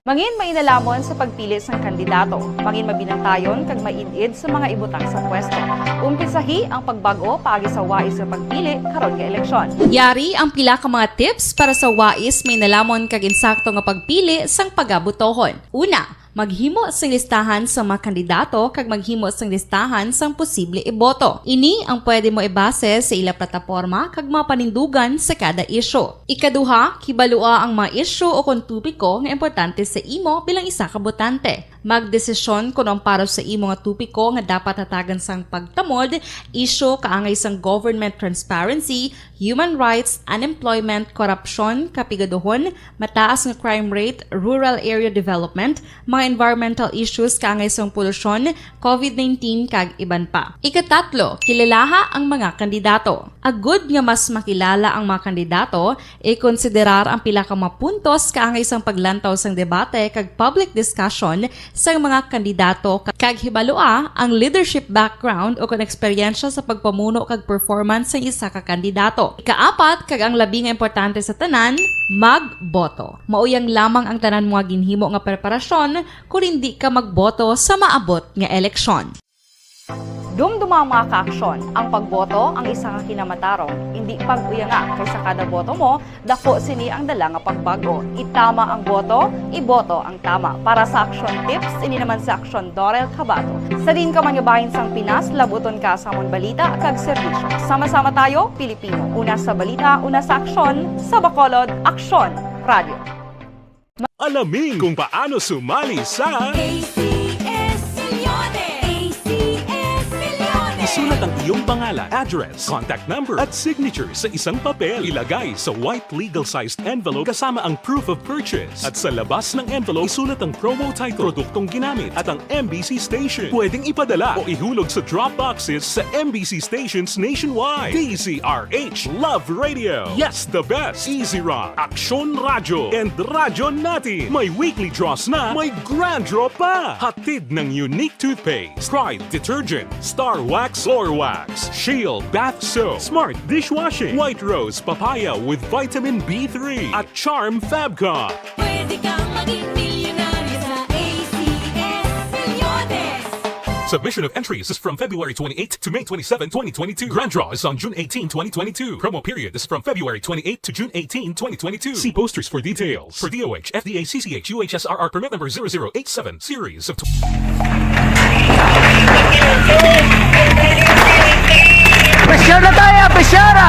Mangin mainalamon sa pagpili sang kandidato, mangin mabinantayon kag maid-id sa mga ibutang sa pwesto. Umpisahi ang pagbag-o paagi sa wais nga pagpili karon nga eleksyon. Yari ang pila ka mga tips para sa wais, mainalamon kag insakto nga pagpili sang pagabutohon. Una, maghimo sing listahan sa mga kandidato kag maghimo sing listahan sang posible iboto. Ini ang pwede mo ibase sa ila plataporma kag mga panindugan sa kada isyu. Ikaduha, kibalua ang mga isyu o kon topiko nga importante sa imo bilang isa ka botante. Magdesisyon kon ang para sa imo nga topiko nga dapat hatagan sang pagtamod, isyu kaangay sang government transparency, human rights, unemployment, korupsyon, kapigaduhon, mataas nga crime rate, rural area development, environmental issues kaangay sang polusyon, covid nineteen, kag iban pa. Ikatatlo, kilalaha ang mga kandidato. Agud nga mas makilala ang mga kandidato, ikonsiderar ang pila ka mga puntos kaangay sang paglantaw sang debate kag public discussion sang mga kandidato, kag hibalua ang leadership background o kon eksperyensya sa pagpamuno kag performance sang isa ka kandidato. Ikaapat, kag ang labi nga importante sa tanan, magboto. Mao yang lamang ang tanan mga ginhimo nga preparasyon kon hindi ka magboto sa maabot nga eleksyon. Dumduma ang mga kaaksyon. Ang pagboto ang isa ka kinamatarong. Hindi pag-uyanga, kay sa kada boto mo, dako sini ang dala nga pagbag-o. Itama ang boto, iboto ang tama. Para sa Aksyon Tips, ini naman si Aksyon Dorel Cabato. Sa diin ka man nga bahin sang Pinas, labuton ka sa amon balita kag serbisyo. Sama-sama tayo, Pilipino. Una sa balita, una sa aksyon, sa Bacolod, Aksyon Radio. Alamin kung paano sumali sa A C S Milyones! A C S Milyones! Isulat ang iyong pangalan, address, contact number, at signature sa isang papel. Ilagay sa white legal-sized envelope kasama ang proof of purchase. At sa labas ng envelope, isulat ang promo title, produktong ginamit, at ang M B C station. Pwedeng ipadala o ihulog sa drop boxes sa M B C stations nationwide. D Z R H, Love Radio. Yes, the best. Easy Rock, Aksyon Radyo, and Radyo Natin. May weekly draws na, may grand draw pa. Hatid ng Unique Toothpaste, Pride Detergent, Star Wax Floor Wax, Shield Bath Soap, Smart Dishwashing, White Rose Papaya with Vitamin B three, at Charm Fabcon. Pwede kang maging milyonaryo sa A C S Milyones. Submission of entries is from February twenty-eighth to May twenty-seven, twenty twenty-two. Grand draw is on June eighteen, twenty twenty-two. Promo period is from February twenty-eighth to June eighteen, twenty twenty-two. See posters for details. For D O H, F D A, C C H, U H S R R permit number zero zero eight seven, series of tw- Pressure na tayo! Pressure na!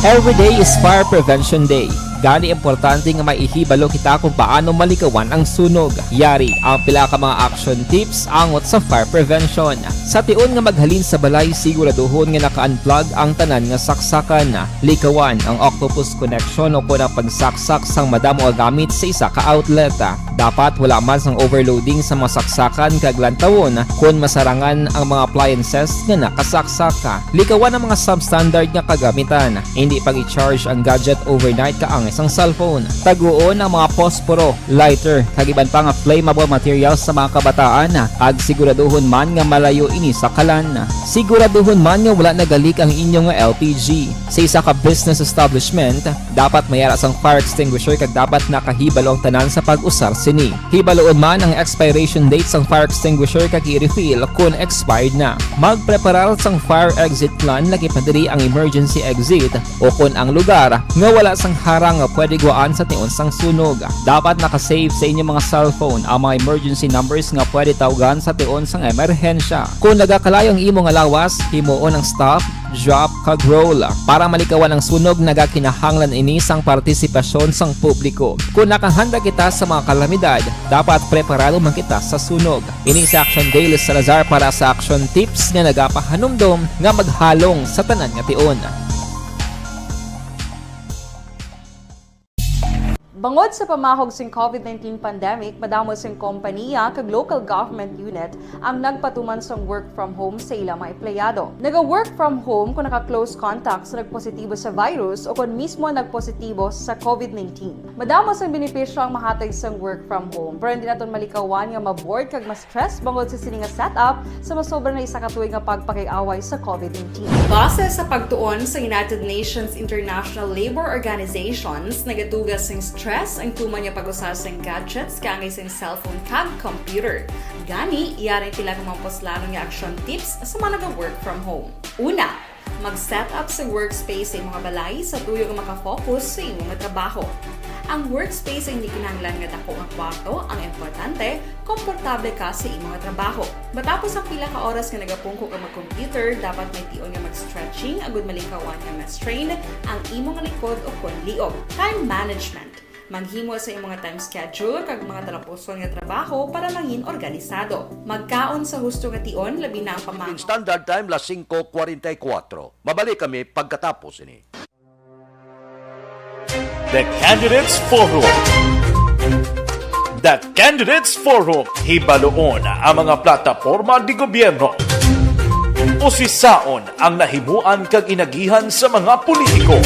Every day is Fire Prevention Day. Gani, importante nga may ihibalo kita kung paano malikawan ang sunog. Yari ang pila ka mga action tips angot sa fire prevention. Sa tion nga maghalin sa balay, siguraduhon nga naka-unplug ang tanan nga saksakan. Likawan ang octopus connection o kon ang pagsaksak sang madamo nga gamit sa isa ka outlet. Dapat wala man sang overloading sa mga saksakan kag lantawon kon masarangan ang mga appliances nga nakasaksak. Likawan ang mga substandard nga kagamitan. Hindi pag-i-charge ang gadget overnight kaangay sang cellphone. Taguon ang mga posporo, lighter, kag iban pa nga flammable materials sa mga kabataan, kag siguraduhon man nga malayo ini sa kalan. Siguraduhon man nga wala naga-leak ang inyo nga L P G. Sa isa ka business establishment, dapat may ara sang fire extinguisher kag dapat nakahibalo ang tanan sa pag-usar sini. Hibaluon man ang expiration date sang fire extinguisher kag i-refill kon expired na. Magpreparar sang fire exit plan, lakip na diri ang emergency exit o kon ang lugar nga wala sang harang nga pwede guwaan sa tion sang sunog. Dapat naka-save sa inyo mga cellphone ang mga emergency numbers nga pwede tawgan sa tion sang emerhensya. Kon nagakalayo ang imo nga lawas, himuon ang stop, drop, kag roll. Para malikawan ang sunog, nagakinahanglan ini sang partisipasyon sang publiko. Kon nakahanda kita sa mga kalamidad, dapat preparado man kita sa sunog. Ini si Action Daily Salazar para sa Action Tips nga nagapahanumdom nga maghalong sa tanan nga tion. Bangod sa pamahog sing covid nineteen pandemic, madamo sing kompaniya kag local government unit ang nagpatuman sang work from home sa ila mga empleyado. Naga-work from home kung naka-close contact sa nagpositibo sa virus o kon mismo nagpositibo sa covid nineteen. Madamo sang benepisyo ang mahatag sang work from home, pero hindi naton malikawan nga ma-bored kag ma-stress bangod sa sini nga setup sa masobra na isa ka tuig nga pagpakig-away sa covid nineteen. Base sa pagtuon sa United Nations International Labour Organizations, nagatuga sing stress ang tuman nga pag-usa sing gadgets kaangay sing cellphone kag computer. Gani, yari ang pila ka mga puslanon nga action tips sa mga naga-work from home. Una, mag-set up sa workspace sa imo nga balay sa tuyo nga maka-focus sa imo nga trabaho. Ang workspace ay hindi kinahanglan nga dako nga kwarto, ang importante, komportable ka sa imo nga trabaho. Matapos ang pila ka oras nga nagapungko ka mag-computer, dapat may tion nga mag-stretching agud malikawan nga ma-strain ang imo nga likod o kon liog. Time management. Maghimo sa imong time schedule kag mga talapuson nga trabaho para mangin organisado. Magkaon sa husto nga tion, labi na ang pamang- In standard time, las singko kuwarenta y kuwatro. Mabalik kami pagkatapos ini. The Candidates Forum. The Candidates Forum. Hibaluon ang mga plataporma di gobyerno. Usisaon ang nahimuan kag inagihan sa mga politiko.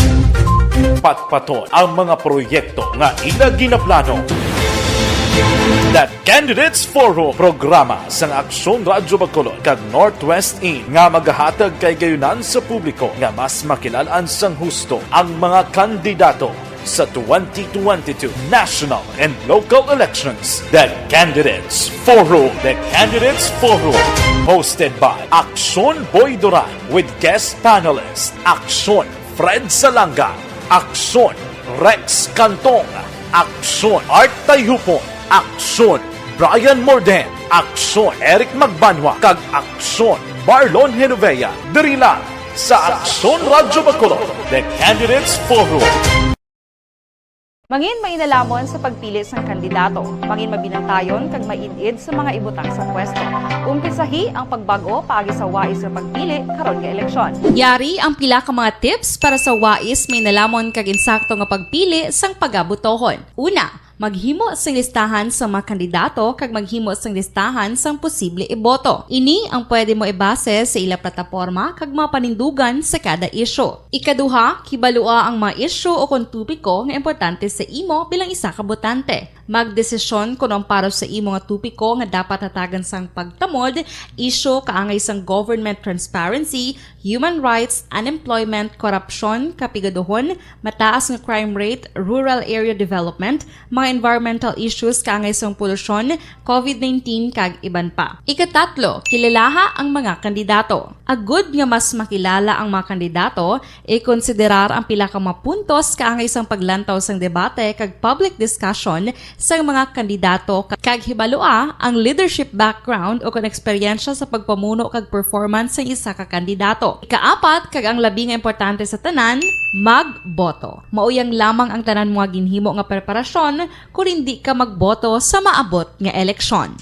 Patpaton ang mga proyekto nga ila ginaplano. The Candidates Forum, programa sang Aksyon Radyo Bacolod kag Northwest In nga magahatag kahigayonan sa publiko nga mas makilal-an sang husto ang mga kandidato sa twenty twenty-two national and local elections. The Candidates Forum. The Candidates Forum, hosted by Aksyon Boy Duran with guest panelist Aksyon Fred Salanga, Aksyon Rex Cantong, Aksyon Art Tayhupon, Aksyon Brian Morden, Aksyon Eric Magbanwa, kag Aksyon Marlon Genovea, diri lang sa Aksyon Radyo Bacolod, The Candidates Forum. Mangin mainalamon sa pagpili sang kandidato, mangin mabinantayon kag maid-id sa mga ibutang sa pwesto. Umpisahi ang pagbag-o paagi sa wais nga pagpili karon nga eleksyon. Yari ang pila ka mga tips para sa wais, mainalamon kag insakto nga pagpili sang pagabotohon. Una, maghimo sing listahan sa mga kandidato kag maghimo sing listahan sang posible iboto. Ini ang pwede mo ibase sa ila plataporma kag mga panindugan sa kada isyu. Ikaduha, kibalua ang mga isyu o kon topiko nga importante sa imo bilang isa ka botante. Magdesisyon kon ang para sa imo nga topiko nga dapat hatagan sang pagtamod, isyu kaangay sang government transparency, human rights, unemployment, korupsyon, kapigaduhon, mataas nga crime rate, rural area development, mga environmental issues kaangay sang polusyon, covid nineteen, kag iban pa. Ikatatlo, kilalaha ang mga kandidato. Agud nga mas makilala ang mga kandidato, ikonsiderar ang pila ka mga puntos kaangay sang paglantaw sang debate kag public discussion sang mga kandidato, kag hibalua ang leadership background o kon eksperyensya sa pagpamuno kag performance sang isa ka kandidato. Ikaapat, kag ang labi nga importante sa tanan, magboto. Mauyang lamang ang tanan mga ginhimo nga preparasyon kon indi ka magboto sa maabot nga eleksyon.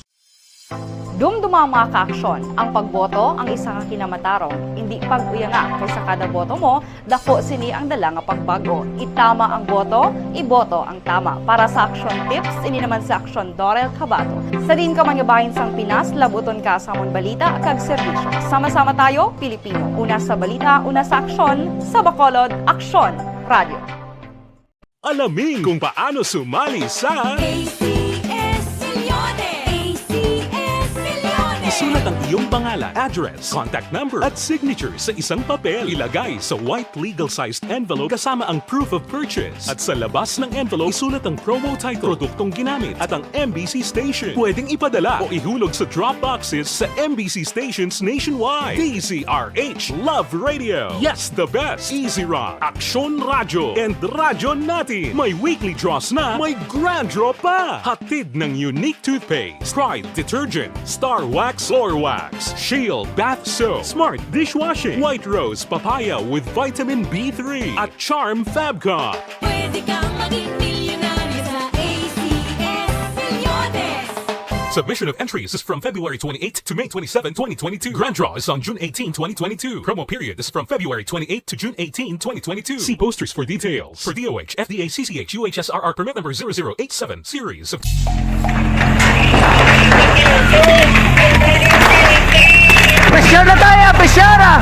Dumduma, mga kaaksyon, ang pagboto ang isa ka kinamatarong. Indi pag-uyanga, kay sa kada boto mo, dako sini ang dala nga pagbag-o. Itama ang boto, iboto ang tama. Para sa Aksyon Tips, ini naman si Aksyon Dorel Cabato. Sa diin ka man nga bahin sang Pinas, labuton ka sa amon balita kag serbisyo. Sama-sama tayo, Pilipino. Una sa balita, una sa aksyon, sa Bacolod, Aksyon Radio. Alamin kung paano sumali sa A C S Milyones! A C S Milyones! Isulat ang iyong pangalan, address, contact number, at signature sa isang papel. Ilagay sa white legal-sized envelope kasama ang proof of purchase. At sa labas ng envelope, isulat ang promo title, produktong ginamit, at ang M B C station. Pwedeng ipadala o ihulog sa drop boxes sa M B C stations nationwide. D Z R H Love Radio. Yes, the best. Easy Rock, Aksyon Radyo, and Radyo Natin. May weekly draws na, may grand draw pa. Hatid ng Unique Toothpaste, Pride Detergent, Star Wax Floor Wax, Shield Bath Soap, Smart Dishwashing, White Rose Papaya with Vitamin B three, at Charm Fabcon. Pwede kang maging milyonaryo sa A C S Milyones! Submission of entries is from February twenty-eighth to May twenty-seven, twenty twenty-two. Grand draw is on June eighteen, twenty twenty-two. Promo period is from February twenty-eighth to June eighteen, twenty twenty-two. See posters for details. For D O H, F D A, C C H, U H S R R permit number zero zero eight seven series of Pressure na tayo! Pressure na!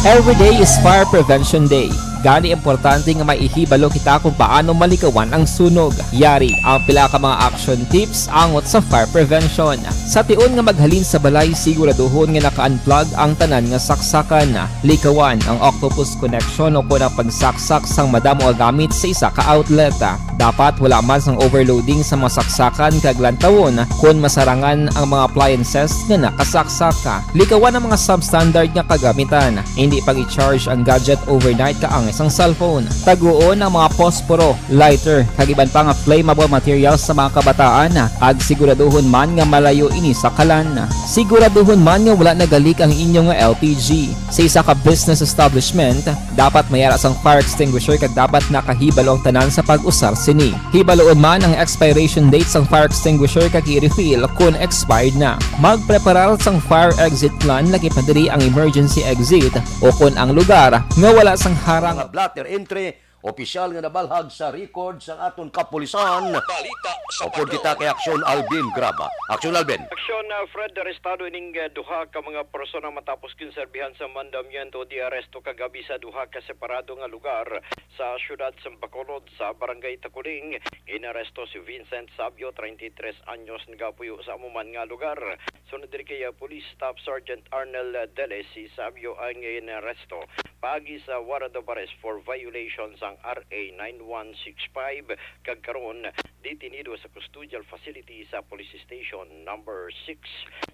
Every day is Fire Prevention Day. Gani, importante nga may ihibalo kita kung paano malikawan ang sunog. Yari ang pila ka mga action tips angot sa fire prevention. Sa tion nga maghalin sa balay, siguraduhon nga naka-unplug ang tanan nga saksakan. Likawan ang octopus connection o kon ang pagsaksak sang madamo nga gamit sa isa ka outlet. Dapat wala man sang overloading sa mga saksakan kag lantawon kon masarangan ang mga appliances nga nakasaksaka. Likawan ang mga substandard nga kagamitan. Hindi pag-i-charge ang gadget overnight kaangay sang cellphone. Taguon ang mga posporo, lighter, kag iban pa nga flammable materials sa mga kabataan, kag siguraduhon man nga malayo ini sa kalan. Siguraduhon man nga wala nagalik ang inyo nga L P G. Sa isa ka business establishment, dapat may ara sang fire extinguisher kag dapat nakahibalo ang tanan sa pag-usar sini. Hibaluon man ang expiration date sang fire extinguisher kag i-refill kon expired na. Magpreparar sang fire exit plan, lakip na diri ang emergency exit o kon ang lugar nga wala sang harang. Mga blotter entry, opisyal nga nabalhag sa record sang aton kapulisan. Balita sa Upod kita kay Aksyon Alvin Graba. Aksyon Alvin. Aksyon, uh, Fred, arestado ining, uh, duha ka mga persona matapos ginserbihan sa mandamiento de arresto kagabi sa duha ka separado nga lugar sa siyudad sa Bacolod, sa Barangay Taculing. Inaresto si Vincent Sabio, treinta y tres anyos, nagapuyo sa amo man nga lugar. Sunod diri kay, uh, Police Staff Sergeant Arnel Deles, si Sabio ang inaresto paagi sa warrant of arrest for violation sang R A nine one six five, kag karon detenido sa custodial facility sa Police Station Number Six.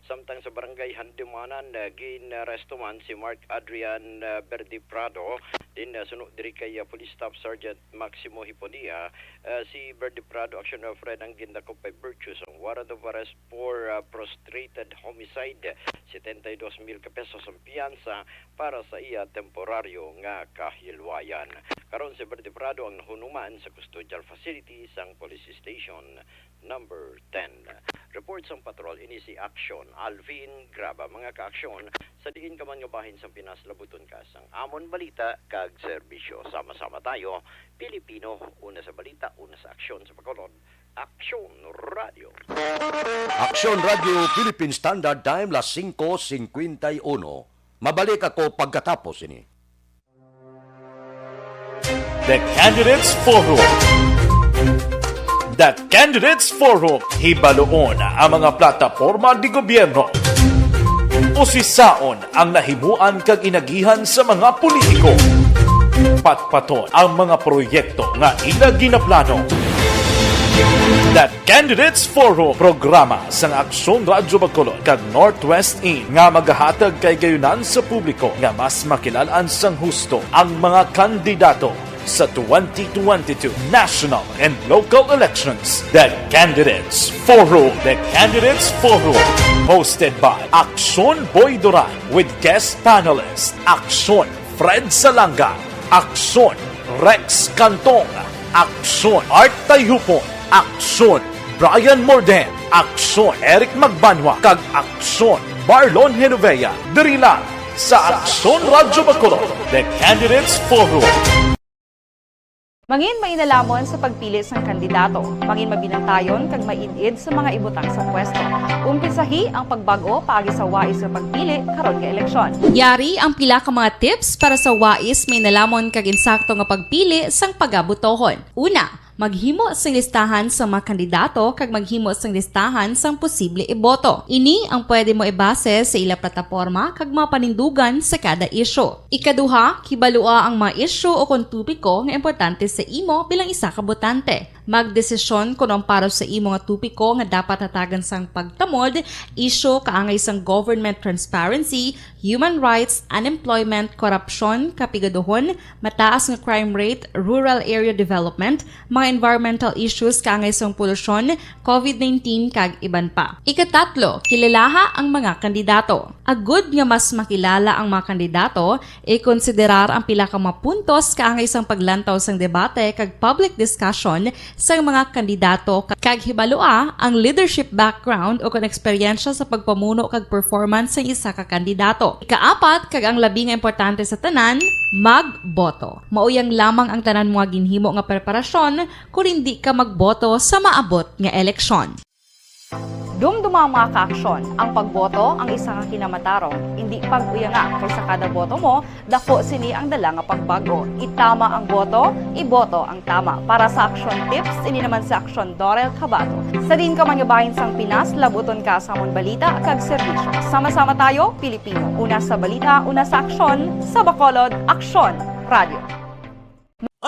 Samtang sa Barangay Handumanan, uh, ginaresto man si Mark Adrian, uh, Verde Prado, din, uh, suno diri kay, uh, Police Staff Sergeant Maximo Hiponia. Uh, si Verde Prado, Aksyon Alvin, ang gindakop by virtue sang warrant of arrest for, uh, frustrated homicide. Setenta y dos mil ka pesos ang piyansa para sa iya temporaryo nga kahilwayan. Karon si Verde Prado ang nahunuman sa custodial facility sang Police Station Number Ten. Report sang patrol, ini si Aksyon Alvin Graba. Mga ka-aksyon, sa diin ka man nga bahin sang Pinas, labuton ka sang amon balita kag serbisyo. Sama-sama tayo, Pilipino, una sa balita, una sa aksyon sa Bacolod. Aksyon Radio. Aksyon Radio Philippine Standard Time, las singko singkwenta y uno. Mabalik ako pagkatapos ini. The Candidates Forum. The Candidates Forum, hibaluon ang mga plataporma de gobyerno. Usisaon ang nahimuan kag inagihan sa mga politiko. Patpaton ang mga proyekto nga ila ginaplano. The Candidates Forum, programa sang Aksyon Radyo Bacolod kag Northwest In nga magahatag kahigayonan sa publiko nga mas makilal-an sang husto ang mga kandidato sa twenty twenty-two national and local elections. The Candidates Forum. The Candidates Forum, hosted by Aksyon Boy Duran with guest panelist Aksyon Fred Salanga, Aksyon Rex Cantong, Aksyon Art Tayhupon, Aksyon Brian Morden, Aksyon Eric Magbanwa, kag Aksyon Marlon Genovea. Diri lang sa Aksyon Radyo Bacolod, The Candidates Forum. Mangin mainalomon sa pagpili sang kandidato. Mangin mabinantayon kag maid-id sa mga ibutang sa pwesto. Umpisahi ang pagbag-o paagi sa wais nga pagpili karon nga eleksyon. Yari ang pila ka mga tips para sa wais, mainalomon kag insakto nga pagpili sang pagabotohon. Una, maghimo sing listahan sa mga kandidato kag maghimo sing listahan sang posible iboto. Ini ang pwede mo ibase sa ila plataporma kag mga panindugan sa kada isyu. Ikaduha, kibalua ang mga isyu o kon topiko nga importante sa imo bilang isa ka botante. Magdesisyon kon ang para sa imo nga topiko nga dapat hatagan sang pagtamod, isyu kaangay sang government transparency, human rights, unemployment, korupsyon, kapigaduhon, mataas nga crime rate, rural area development, mga environmental issues kaangay sang polusyon, covid nineteen, kag iban pa. Ikatatlo, kilalaha ang mga kandidato. Agud nga mas makilala ang mga kandidato, ikonsiderar ang pila ka mga puntos kaangay sang paglantaw sang debate kag public discussion sang mga kandidato, kag hibalua ang leadership background o kon eksperyensya sa pagpamuno kag performance sang isa ka kandidato. Ikaapat, kag ang labi nga importante sa tanan, magboto. Mauyang lamang ang tanan mga ginhimo nga preparasyon kon indi ka magboto sa maabot nga eleksyon. Dumduma, mga kaaksyon, ang pagboto ang isa ka kinamatarong, indi pag-uyanga, kay sa kada boto mo, dako sini ang dala nga pagbag-o. Itama ang boto, iboto ang tama. Para sa Aksyon Tips, ini naman si Aksyon Dorel Cabato. Sa diin ka man nga bahin sang Pinas, labuton ka sa amon balita kag serbisyo. Sama-sama tayo, Pilipino. Una sa balita, una sa aksyon, sa Bacolod, Aksyon Radio.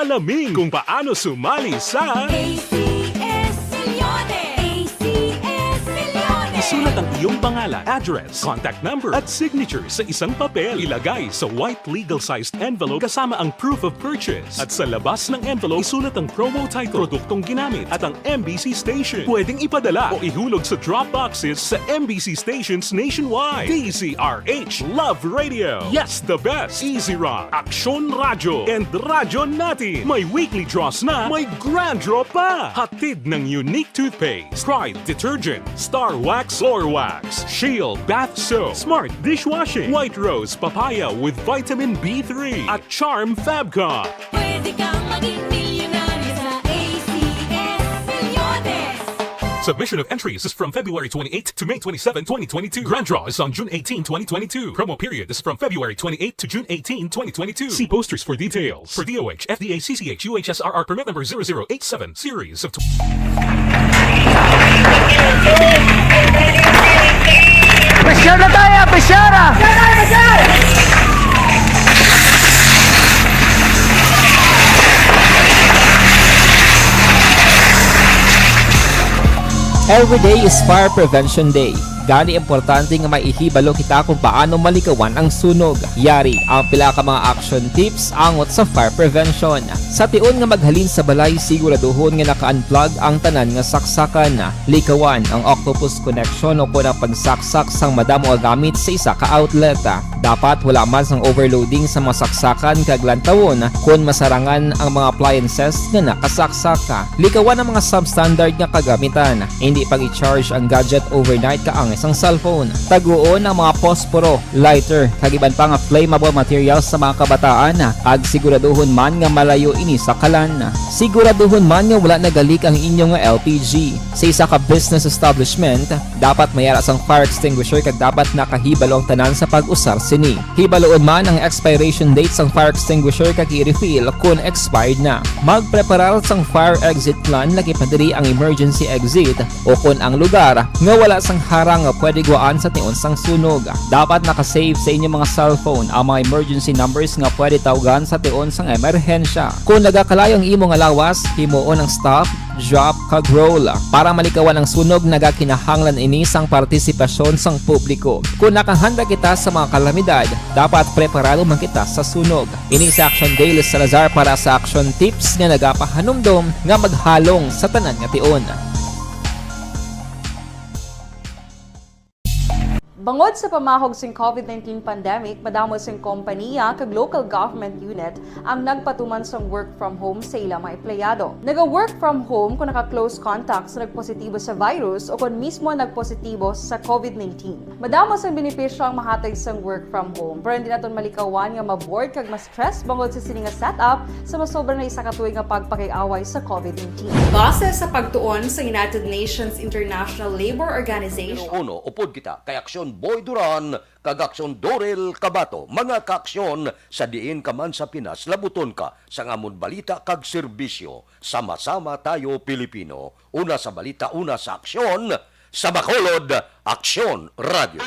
Alamin kung paano sumali sa A C S Millones. A C S Millones. Isulat ang iyong pangalan, address, contact number, at signature sa isang papel. Ilagay sa white legal-sized envelope kasama ang proof of purchase. At sa labas ng envelope, isulat ang promo title, produktong ginamit, at ang M B C station. Pwedeng ipadala o ihulog sa drop boxes sa M B C stations nationwide. D Z R H Love Radio. Yes, the best. Easy Rock, Aksyon Radyo, and Radyo Natin. May weekly draws na, may grand draw pa. Hatid ng Unique Toothpaste, Pride Detergent, Star Wax, Floor Wax, Shield Bath Soap, Smart Dishwashing, White Rose Papaya with Vitamin B three, at Charm Fabcon. Pwede kang maging milyonaryo sa A C S Millones. Submission of entries is from February twenty-eighth to May twenty-seven, twenty twenty-two. Grand draw is on June eighteen, twenty twenty-two. Promo period is from February twenty-eighth to June eighteen, twenty twenty-two. See posters for details. For D O H, F D A, C C H, U H S R R permit number zero zero eight seven, series of Pressure na tayo! Pressure! Every day is Fire Prevention Day. Gani, importante nga may ihibalo kita kung paano malikawan ang sunog. Yari ang pila ka mga action tips angot sa fire prevention. Sa tion nga maghalin sa balay, siguraduhon nga naka-unplug ang tanan nga saksakan. Likawan ang octopus connection o kon ang pagsaksak sang madamo nga gamit sa isa ka outlet. Dapat wala man sang overloading sa mga saksakan kag lantawon kon masarangan ang mga appliances nga nakasaksak. Likawan ang mga substandard nga kagamitan. Hindi pag-i-charge ang gadget overnight kaangay sang cellphone. Taguon ang mga posporo, lighter, kag iban pa nga flammable materials sa mga kabataan, kag siguraduhon man nga malayo ini sa kalan. Siguraduhon man nga wala nagalik ang inyo nga L P G. Sa isa ka business establishment, dapat may ara sang fire extinguisher kag dapat nakahibalo ang tanan sa pag-usar sini. Hibaloon man ang expiration date sang fire extinguisher kag i-refill kon expired na. Magpreparar sang fire exit plan, lagi pa diri ang emergency exit, o kon ang lugar nga wala sang harang nga pwede guwaan sa tion sang sunog. Dapat naka-save sa inyong mga cellphone ang mga emergency numbers nga pwede tawgan sa tion sang emerhensya. Kon nagakalayo ang imo nga lawas, himuon ang stop, drop, kag roll. Para malikawan ang sunog, nagakinahanglan ini sang partisipasyon sang publiko. Kon nakahanda kita sa mga kalamidad, dapat preparado man kita sa sunog. Ini si Action Dale Salazar para sa Action Tips nga nagapahanumdom nga maghalong sa tanan nga tion. Bangod sa pamahog sing COVID nineteen pandemic, madamo sing kompaniya kag local government unit ang nagpatuman sang work from home sa ila mga empleyado. Naga-work from home kon naka-close contact sa nagpositibo sa virus o kon mismo nagpositibo sa COVID nineteen. Madamo sang benepisyo ang mahatag sang work from home, pero hindi naton malikawan nga ma-bored kag ma-stress bangod sa sini nga setup sa masobra na isa ka tuig nga pagpakig-away sa COVID nineteen. Base sa pagtuon sa United Nations International Labor Organization, Pero uno, upod kita kay Aksyon Boy Duran kag Aksyon Dorel Cabato, mga kaaksyon, sa diin ka man sa Pinas, labuton ka sang amon balita kag serbisyo. Sama-sama tayo, Pilipino. Una sa balita, una sa aksyon, sa Bacolod, Aksyon Radio.